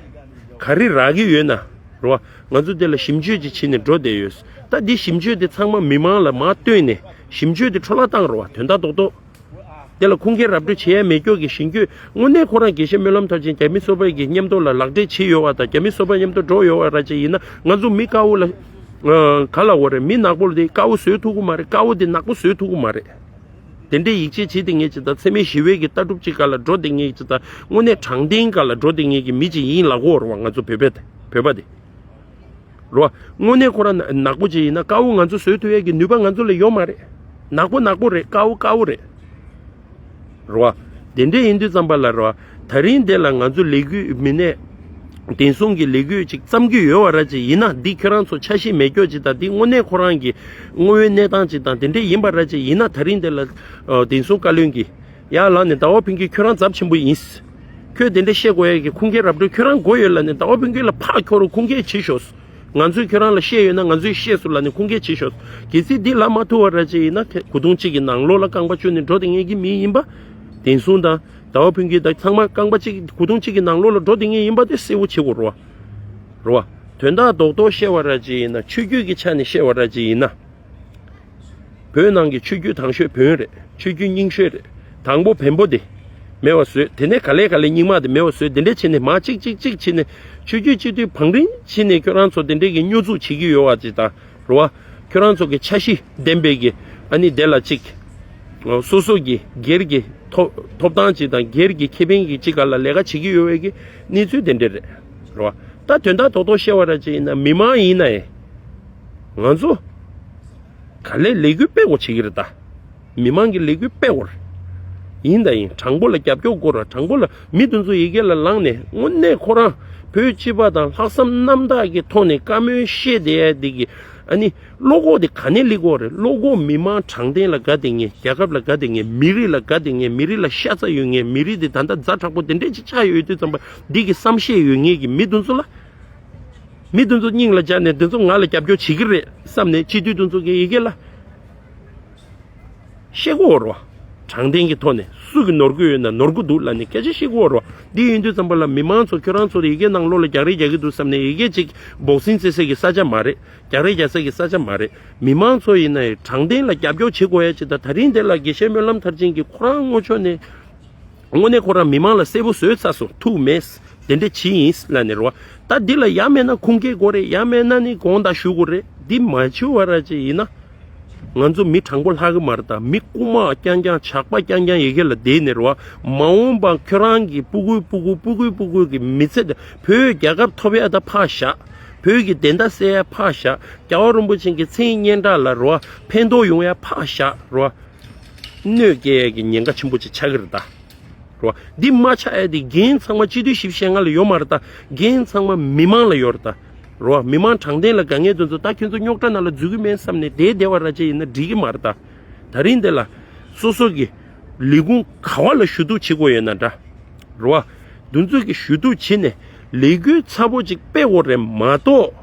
ག་རེ་རག་གི་ཡོད་ན། རེད་བ། ང་ཚོ་འདི་ལ་ཞིབ་དཔྱོད་ཅིག་བྱས་ནས་འགྲོ་བསྡད་ཡོད། ད་འདི་ཞིབ་དཔྱོད་དེ་ཚང་མ་མི་མང་ལ་མར་སྟོན་ནས་ཞིབ་དཔྱོད་དེ་འཕྲོ་བརླག་བཏང་། རེད་བ། དོན་དག་རྡོག་རྡོག་དེ་ལ་ཁུངས་སྐྱེལ་ར་སྤྲོད་བྱེད་ཡ་མེད་སྐྱོ་གི་ཞིང་སྐྱོད། དངོས་གནས་ཁོ་རང་དགེ་བཤེས་སྨོན་ལམ་མཐར་ཕྱིན་རྒྱ་མི་གསོ་སྤེལ་གྱི་མཉམ་དུ་ལ་ལག་འབྲེལ་བྱེད་ཡོད་བ་དང་། རྒྱ་མི་གསོ་སྤེལ་མཉམ་དུ་འགྲོ་ཡོད་བ་ར་ཅིག་ཡིན་ན། ང་ཚོ་མི་དཀར་བོ་ལ་ཨ་ག་ལ་འོ་རེད། མི་ནག་པོ་ལ་དེ་དཀར་བོ་བཟོས་ཐུབ་ཀྱི་མ་རེད། དཀར་བོ་དེ་ནག་པོ་བཟོས་ཐུབ་ཀྱི་མ་རེད། དེ་འདྲའི་ཡིད་ཆེས་བྱེད་བསྡད་མཁན་ཅིག་དང་། འཚེ་མེད་ཞི་བའི་གི་ལྟ་གྲུབ་ཅིག་སྒང་ལ་འགྲོ་བསྡད་མཁན་ཅིག་དང་། དངོས་གནས་དྲང་བདེན་སྒང་ལ་འགྲོ་བསྡད་མཁན་གྱི་མི་ཅིག་ཡིན་ལབ་ཀྱི་ཡོད་རེད་བ། ང་ཚོ་བོད་པ་དེ་བོད་པ་དེ། རེད་བ། དངོས་གནས་ཁོ་རང་ནག་པོ་ཅིག་ཡིན་ན་དཀར་བོ་ང་ཚོ་བཟོས་ཐུབ་ཡས་ཀྱི་ནུས་པ་ང་ཚོ་ལ་ཡོད་མ་རེད། ནག་པོ་ནག་པོ་རེད། དཀར་བོ་དཀར་བོ་རེད། རེད་བ། དེ་འདྲས་ཡིན་དུས་ཙམ་པ་ལ། རེད་བ། ད་རིང་དེ་ལ་ང་ཚོ་ལས་འགུལ་མི་སྣས་བདེན་སྲུང་གི་ལས་འགུལ་ཅིག་བརྩམས་ཀྱི་ཡོད་བ་ར་ཅིག་ཡིན་ན། འདི་ཁྱོད་རང་ཚོ་འཆར་གཞི་མེད་སྐྱོ་ཅིག་དང་། འདི་དངོས་གནས་ཁོ་རང་གི་དངོས་ཡོད་གནས་སྟངས་ཅིག་དང་དེ་འདྲས་ཡིན་པ་ར་ཅིག་ཡིན་ན། ད་རིང་དེ་ལ་ཨ་བདེན་སྲུང་བཀའ་བློན་གྱིས་ཡར་ལངས་ནས་ཟླ་བ་ཕུན་སྐྱིད་ཁྱོད་རང་ཚབས་ཆེན་པོ་ཡིན། ཁྱོད་དེ་འདྲ་བཤད་དགོས་ཡ་གི་ཁུངས་སྐྱེལ་ར་སྤྲོད་ཁྱོད་རང་དགོས་ཡོད་ལབ་ནས། ཟླ་བ་ཕུན་སྐྱིད་ལ་ཕར་འཁྱོར་རོགས། ཁུངས་སྐྱེལ་བྱེད་ཤོག་ང་ཚོས་ཁྱོད་རང་ལ་བཤད་ཡོད་ན་ང་ཚོས་བཤད་སོང་ལབ་ནས་ཁུངས་སྐྱེལ་བྱེད་ཤོག་གལ་སྲིད་འདི་ལབ་མ་ཐུབ་པ་ར་ཅིག་ཡིན་ན། ཁྱེད་སྒོ་ཐུང་གཅིག་གི་ནང་ལོགས་ལ་རྐང་པ་བཅུག་ནས་འགྲོ་བསྡད་མཁན་གྱི་མི་ཡིན་པ། བདེན་སྲུང་དང་ཟླ་བ་ཕུན་སྐྱིད་དང་ཚང་མ་རྐང་པ་གཅིག་སྒོ་ཐུང་གཅིག་གི་ནང་ལོགས་ལ་འགྲོ་བསྡད་མཁན་ཡིན་པ་དེ་གསལ་བོ་བྱེད་དགོས་རེད་བ། རེད་བ། དོན་དག་རྡོག་རྡོག་བཤད་པ་ར་ཅིག་ཡིན་ན། ཆོས་བརྒྱུད་ཀྱི་ཆ་ནས་བཤད་པ་ར་ཅིག་ཡིན་ན། བོད་ནང་གི་ཆོས་བརྒྱུད་དང་ཤོས་བོན་རེད། ཆོས་བརྒྱུད་རྙིང་ཤོས་རེད། དང་པོ་བོན་པོ་དེ་མེད་པ་བཟོས། དེ་ནས་ག་ལེ་ག་ལེ་རྙིང་མ་དེ་མེད་པ་བཟོས། དེ་འདྲས་བྱས་ནས་མར་གཅིག་གཅིག་གཅིག་བྱས་ནས་ཆོས་བརྒྱུད་སྤྱི་འཐུས་བང་རིམ་བྱས་ནས་ཁྱོད་རང་ཚོ་དེ་འདྲས་ཀྱི་སྨྱོ་འཛུགས་བྱེད་ཀྱི་ཡོད་པ་ཅིག་དང་། རེད་བ། ཁྱོད་རང་ཚོ་གི་འཆར་གཞི་ལྡན་པའི་གི་ཨ་ནི་དེ་ལ་གཅིག་སོ་སོ་གི་སྒེར་གྱི་ཐོབ་ཐོབ་ཐང་ཅིག་དང་། སྒེར་གྱི་ཁེ་ཕན་གྱི་གཅིག་སྒང་ལ་ལས་ཀ་བྱེད་ཀྱི་ཡོད་པའི་གི་གནས་ཚུལ་དེ་འདྲས་རེད། རེད་བ། ད་དོན་དག་རྡོག་རྡོག་བཤད་པ་ར་ཅིག་ཡིན་ན། མི་མང་ཡིན་ན་ཡང་ང་ཚོ་ག་ལེར་ལས་འགུལ་སྤེལ་དགོས་བྱེད་ཀྱི་རེད་ད། མི་མང་གི་ལས་འགུལ་སྤེལ་དགོས་རེད། ཡིན་ད་ཡིན། དྲང་པོ་ལ་རྒྱབ་སྐྱོར་དགོས་རེད། དྲང་པོ་ལ་མི་དེ་ཚོ་ཡ་གི་ལ་ལངས་ནས། དངོས་གནས་ཁོ་རང་བོད་སྤྱི་པ་དང་ལྷག་བསམ་རྣམ་དག་གི་ཐོག་ནས་བཀའ་མོལ་བཤད་བསྡད་ཡ་འདི་གི་ཨ་ནི་བློ་ཁོག་དེ་ག་ནས་སླེབས་ཀྱི་ཡོད་རེད། བློ་ཁོག་མི་མང་དྲང་བདེན་ལ་དགའ་བསྡད་མཁན། རྒྱལ་ཁབ་ལ་དགའ་བསྡད་མཁན། མི་རིགས་ལ་དགའ་བསྡད་མཁན། མི་རིགས་ལ་ཤ་ཚ་ཡོད་མཁན། མི་རིགས་དེ་ད་ལྟ་ཛ་དྲག་པོ་དེ་འདྲས་ཅིག་ཆགས་ཡོད་དུས་ཙམ་པ། འདི་གི་བསམ་ཤེས་ཡོད་མཁན་གྱི་མི་དེ་ཚོ་ལ། མི་དེ་ཚོ་སྙིང་ལ་འཇགས་ནས་དེ་ཚོ་ང་ལ་རྒྱབ་སྐྱོར་བྱེད་ཀྱི་རེད་བསམ་ནས་སྤྱི་འཐུས་དེ་ཚོ་གི་ཡ་གི་ལ་བཤད་དགོས་རེད་བ། དྲང་བདེན་གྱི་ཐོག་ནས། སུ་གིས་ནོར་གྱི་ཡོད་ན་ནོར་གྱི་འདུག་ལབ་ནས་སྐད་ཆ་བཤད་དགོས་རེད་བ། འདི་ཡིན་དུས་ཙམ་པ་ལ་མི་མང་ཚོ་ཁྱོད་རང་ཚོ་ཡ་གི་ནང་ལོགས་ལ་རྒྱག་རེས་རྒྱག་གི་འདུག་བསམ་ནས། ཡ་གི་ཅིག་བོག་སིང་རྩེད་སའི་གི་ས་ཆ་མ་རེད། རྒྱག་རེས་རྒྱག་སའི་གི་ས་ཆ་མ་རེད། མི་མང་ཚོ་ཡིན་ན་ཡང་དྲང་བདེན་ལ་རྒྱབ་སྐྱོར་བྱེད་དགོས་ཡ་ཅིག་དང་། ད་རིང་དེ་ལ་དགེ་བཤེས་སྨོན་ལམ་མཐར་ཕྱིན་གྱིས་ཁོ་རང་ངོ་ཕྱོགས་ནས། དངོས་གནས་ཁོ་རང་མི་མང་ལ་གསལ་པོ་བཟོས་ཚར་སོང་། ཐུགས་མེད། དེ་འདྲ་བྱས་ཡིན་ལབ་ནས་རེད་བ། ད་འདི་ལ་ཡ་མེད་ན་ཁུངས་སྐྱེལ་དགོས་རེད། ཡ་མེད་ན་ནི་དགོངས་དག་ཞུ་དགོས་རེད། འདི་མ་བྱས་པ་ར་ཅིག་ཡིན་ན། ང་ཚོ་མི་དྲང་པོ་ལྷག་གི་མ་རེད་ད། མི་རྐུ་མ་རྐྱང་རྐྱང་། ཇག་པ་རྐྱང་རྐྱང་ཡ་གི་ལ་བསྡད་ནས་རེད་བ། མ་འོངས་པ་ཁྱོད་རང་གི་སྤུ་གུའི་སྤུ་གུ། སྤུ་གུའི་སྤུ་གུ་གི་མི་ཚེ་དེ། བོད་རྒྱལ་ཁབ་ཐོབ་ཡ་ད་ཕར་བཞག་བོད་ཀྱི་བདེན་མཐའ་གསལ་ཡ་ཕར་བཞག་རྒྱལ་བ་རིན་པོ་ཆེ་གི་མཚན་སྙན་གྲགས་ལ་རེད་བ། ཕན་ཐོགས་ཡོང་ཡ་ཕར་བཞག་རེད་བ། གནོད་སྐྱེལ་ཡ་གི་ཉེན་ཁ་ཆེན་པོ་ཅིག་ཆགས་ཀྱི་རེད་ད། རེད་བ། འདི་མ་ཆགས་ཡ་དེ་འགན་ཚང་མ་སྤྱི་འཐུས་བཞི་བཅུ་ཞེ་ལྔ་ལ་ཡོད་མ་རེད་ད། འགན་ཚང་མ་མི་མང་ལ་ཡོད་རེད་ད། རེད་བ། མི་མང་དྲང་བདེན་ལ་དགའ་མཁན་དེ་ཚོ་ད་ཁྱོད་ཚོ་རྙོག་དྲ་ནང་ལ་འཛུལ་གི་མེད་བསམ་ནས་བསྡད་བསྡད་པ་ར་ཅིག་ཡིན་ན་འགྲིག་གི་མ་རེད་ད། ད་རིང་འདི་ལ་སོ་སོ་གི་ལས་ཁུངས་ག་བ་ལ་ཞུ་གཏུག་བྱེད་དགོས་ཡོད་ན་འདྲ། རེད་བ། འདི་ཚོ་གི་ཞུ་གཏུག་བྱེད་ནས་ལས་འགུལ་ཚ་པོ་ཅིག་སྤེལ་དགོས་རེད་མ་གཏོགས།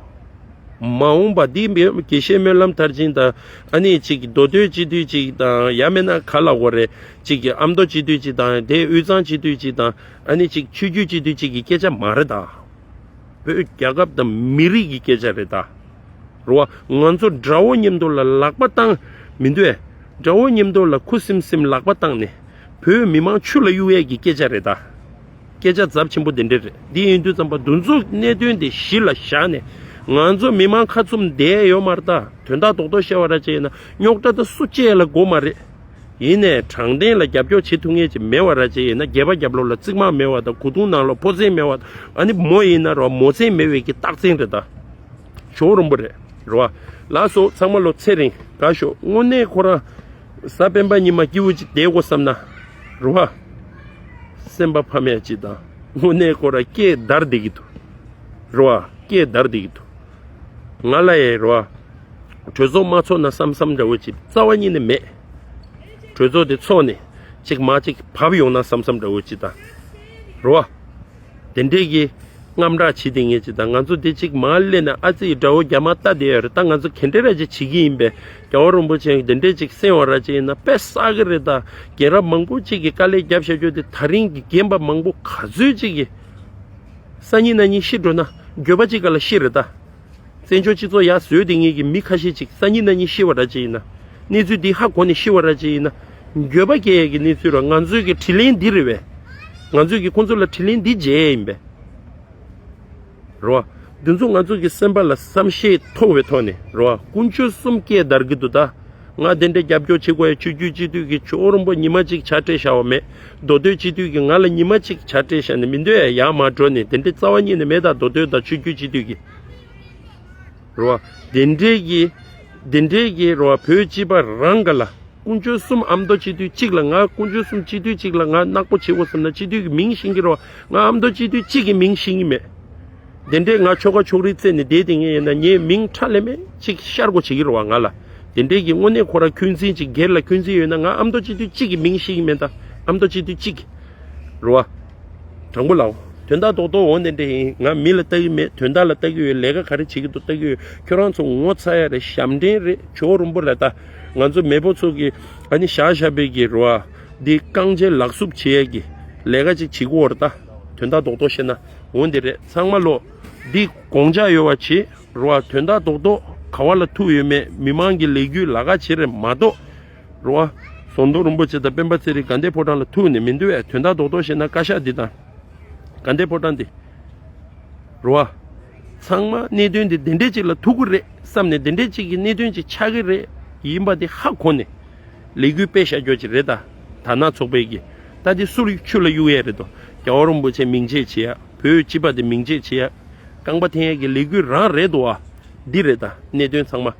མ་འོངས་པ་འདི་དགེ་བཤེས་སྨོན་ལམ་མཐར་ཕྱིན་དང་། ཨ་ནི་ཅིག་མདོ་སྟོད་སྤྱི་འཐུས་ཅིག་དང་། ཡང་མིན་ན་ག་ལབ་དགོས་རེད། ཅིག་ཨ་མདོ་སྤྱི་འཐུས་ཅིག་དང་། དེ་དབུས་གཙང་སྤྱི་འཐུས་ཅིག་དང་། ཨ་ནི་ཅིག་ཆོས་བརྒྱུད་སྤྱི་འཐུས་ཅིག་གི་སྐད་ཆ་མ་རེད་ད། བོད་རྒྱལ་ཁབ་དང་མི་རིགས་ཀྱི་སྐད་ཆ་རེད་ད། རེད་བ། ང་ཚོ་དགྲ་བོ་མཉམ་དུ་ལ་ལག་པ་བཏང་མི་འདུག་ཨེ། དགྲ་བོ་མཉམ་དུ་ལ་ཁུ་སིམ་སིམ་ལག་པ་བཏང་ནས་བོད་མི་མང་ཆུ་ལ་གཡུག་ཡས་ཀྱི་སྐད་ཆ་རེད་ད། སྐད་ཆ་ཚབས་ཆེན་པོ་དེ་འདྲ་རེད། འདི་ཡིན་དུས་ཙམ་པ་འདི་ཚོ་གནད་དོན་དེ་གཞི་ལ་བཞག་ནས། ང་ཚོ་མི་མང་ཁ་བཙུམ་བསྡད་ཡོད་མ་རེད་ད། དོན་དག་རྡོག་རྡོག་བཤད་པ་ར་ཅིག་ཡིན་ན་རྙོག་དྲ་དེ་སུ་གཅིག་ལ་དགོས་མ་རེད། ཡིན་ནའི་དྲང་བདེན་ལ་རྒྱབ་སྐྱོར་བྱེད་ཐུབ་མཁན་ཅིག་མེད་པ་ར་ཅིག་ཡིན་ན། སྒལ་པ་རྒྱབ་ལོགས་ལ་རྩིག་མ་མེད་པ་དང་། གོས་ཐུང་ནང་ལོགས་ཕོ་མཚན་མེད་པ་དང་། ཨ་ནི་མོ་ཡིན་ན་ར་མོ་མཚན་མེད་པའི་གི་རྟགས་མཚན་རེད་ད། ཇོ་བོ་རིན་པོ་རེད། རེད་བ། ལགས་སོ། ཚང་མ་ལོ་ཚེ་རིང་དགའ་ཤོག། དངོས་གནས་ཁོ་རང་གཟའ་སྤེན་པ་ཉི་མ་སྐྱིད་པོ་ཅིག་བསྡད་དགོས་བསམ་ན། རེད་བ། སེམས་པ་ཕམ་ཡ་ཅིག་དང་། དངོས་གནས་ཁོ་རང་སྐད་འདར་བསྡད་ཀྱི་འདུག། རེད་བ། སྐད་འདར་བསྡད་ཀྱི་འདུག། ང་ལ་ཡ་རེད་བ། གྲོས་ཚོགས་མ་ཚོགས་ན་བསམ་བསམ་འདྲ་བོ་ཅིག་རྩ་བ་ཉིད་ནས་མེད། གྲོས་ཚོགས་དེ་ཚོགས་ནས་ཅིག་མར་ཅིག་བབས་ཡོང་ན་བསམ་བསམ་འདྲ་བོ་ཅིག་དང་། རེད་བ། དེ་འདྲས་ཀྱི་རྔམ་སྐྲག་བྱེད་དེ་ངེས་ཅིག་དང་། ང་ཚོ་དེ་ཅིག་མར་སླེབས་ནས་ཨ་ཙི་དགྲ་བོ་རྒྱ་དམར་ལྟ་བསྡད་ཡོད་རེད། ད་ང་ཚོ་ག་འདྲས་ར་ཅིག་བྱེད་ཀྱི་ཡིན་པས། རྒྱལ་བ་རིན་པོ་ཆེ་དེ་འདྲས་ཅིག་གསན་པ་ར་ཅིག་ཡིན་ན་དཔེ་བསགས་ཀྱི་རེད་ད། རྒན་རབས་མང་པོ་ཅིག་གིས་དཀའ་ལས་བརྒྱབ་བཞག་རྒྱུ་དེ། ད་རིང་གི་རྒན་པ་མང་པོ་ག་ཚོད་ཅིག་གིས་སང་ཉིན་གནངས་ཉིན་ཤི་འགྲོ་ན་འགྱོད་པ་ཅིག་ག་ལ་ཤི་རེད་ད། བཙན་བྱོལ་སྤྱི་ཚོགས་ཡར་བཟོས་དེ་ངེས་ཀྱི་མི་ཁ་ཤས་ཅིག་སང་ཉིན་གནངས་ཉིན་ཤི་བ་ར་ཅིག་ཡིན་ན། གནས་ཚུལ་འདི་ཧ་གོ་ནས་ཤི་བ་ར་ཅིག་ཡིན་ན། འགྱོད་པ་སྐྱེ་ཡས་ཀྱི་གནས་ཚུལ་ར། ང་ཚོའི་གི་དྲིན་ལན་འདི་རེད་བས། ང་ཚོའི་གི་ཁོང་ཚོ་ལ་དྲིན་ལན་འདི་འཇལ་ཡས་ཡིན་པས། རེད་བ། འདི་ཚོ་ང་ཚོ་གི་སེམས་པ་ལ་བསམ་ཤེས་ཐོགས་པའི་ཐོག་ནས། རེད་བ། དཀོན་མཆོག་གསུམ་སྐད་འདར་གི་འདུག་ད། ང་དེ་འདྲའི་རྒྱབ་སྐྱོར་བྱེད་དགོས་ཡ། ཆོས་བརྒྱུད་སྤྱི་འཐུས་ཀྱི་ཇོ་བོ་རིན་པོ་ཉི་མ་གཅིག་ཕྱག་སྤྲད་བཞག་པ་མེད། མདོ་སྟོད་སྤྱི་འཐུས་ཀྱི་ང་ལ་ཉི་མ་གཅིག་ཕྱག་སྤྲད་བཞག་ནས་མི་འདོད་ཡ། ཡར་མར་འགྲོ་ནས་དེ་འདྲའི་རྩ་བ་ཉིད་ནས་མེད་ད། མདོ་སྟོད་དང་ཆོས་བརྒྱུད་སྤྱི་འཐུས་ཀྱི། རེད་བ། དེ་འདྲའི་གི། དེ་འདྲའི་གི་རེད་བ། བོད་སྤྱི་པ་རང་ག་ལ། དཀོན་མཆོག་གསུམ་ཨ་མདོ་སྤྱི་འཐུས་གཅིག་ལ། ང་དཀོན་མཆོག་གསུམ་སྤྱི་འཐུས་གཅིག་ལ་ང་ནག་པོ་བྱེད་དགོས་བསམ་ན། སྤྱི་འཐུས་ཀྱི་མིང་ཤེས་ཀྱི་རེད་བ། ང་ཨ་མདོ་སྤྱི་འཐུས་གཅིག་གི་མིང་ཤེས་ཀྱི་མེད། དེ་འདྲའི་ང་ཆོལ་ཁ་ཕྱོགས་རིས་རྩད་ནས་བསྡད་དེ་ངས་ཡིན་ན་ངའི་མིང་ཁྲ་ལེ་མེ་ཅིག་ཤར་དགོས་བྱེད་ཀྱི་རེད་བ། ང་ལ་དེ་འདྲའི་གི་དངོས་གནས་ཁོ་ར་འཁོན་འཛིན་ཅིག་སྒེར་ལ་འཁོན་འཛིན་ཡོད་ན། ང་ཨ་མདོ་སྤྱི་འཐུས་གཅིག་གི་མིང་ཤེས་ཀྱི་མེད་ད། ཨ་མདོ་སྤྱི་འཐུས་གཅིག་གི། རེད་བ། དྲང་པོ་ལབ། དོན་དག་རྡོག་རྡོག་འོ་དེ་འདྲ་ཡིན། ང་མི་ལ་ལྟ་གི་མེད། དོན་དག་ལ་ལྟ་གི་ཡོད། ལས་ཀ་ག་རེ་བྱེད་ཀྱི་འདུག་ལྟ་གི་ཡོད། ཁྱོད་རང་ཚོ་ངོ་ཚ་ཡ་རེད། ཞབས་འདྲེན་རེད། ཇོ་བོ་རིན་པོ་ལ་ད། ང་ཚོ་མེས་པོ་ཚོ་གི་ཨ་ནི་བཞག་བཞག་པའི་གི་རེད་བ། འདི་རྐང་རྗེས་ལག་སུབ་བྱེད་ཡ་གི་ལས་ཀ་ཅིག་བྱེད་ཀྱི་ཡོད་རེད་ད། དོན་དག་རྡོག་རྡོག་བཤད་ན་འོ་འདི་རེད། ཚང་མ་ལོ་འདི་དགོངས་འཇགས་ཡོད་པ་བྱེད་རེད་བ། དོན་དག་རྡོག་རྡོག་ག་བ་ལ་ཐུག་ཡོད་མེད་མི་མང་གི་ལས་འགུལ་ལ་ཁ་བྱེད་རེད་མ་གཏོགས། རེད་བ། ཟམ་གདོང་རིན་པོ་ཆེ་དང་སྤེན་པ་ཚེ་རིང་དགའ་ལྡན་ཕོ་བྲང་ལ་ཐུག་ནས་མི་འདུག་ཨེ། དོན་དག་རྡོག་རྡོག་བཤད་ན་བཀའ་ཤག་འདི་དང་། དགའ་ལྡན་ཕོ་བྲང་འདི། རེད་བ། ཚང་མ་གནད་དོན་འདི་འདི་འདྲས་ཅིག་ལ་ཐུག་གི་རེད་བསམ་ནས། འདི་འདྲས་ཅིག་གི་གནད་དོན་ཅིག་ཆགས་ཀྱི་རེད། ཡིན་པ་འདི་ཧ་གོ་ནས་ལས་འགུལ་སྤེལ་བཞག་རྒྱུ་ཅིག་རེད་ད། དར་ནག་ཚོགས་པའི་གི། ད་འདི་སུ་ཆུ་ལ་གཡུག་ཡས་རེད་དོ། རྒྱལ་བ་རིན་པོ་ཆེ་མིང་ཆད་བྱེད་ཡ། བོད་སྤྱི་པ་འདི་མིང་ཆད་བྱེད་ཡ། རྐང་པ་འཐེན་ཡ་གི་ལས་འགུལ་རང་རེད་དོ་ཨ། འདི་རེད་ད་གནད་དོན་ཚང་མ།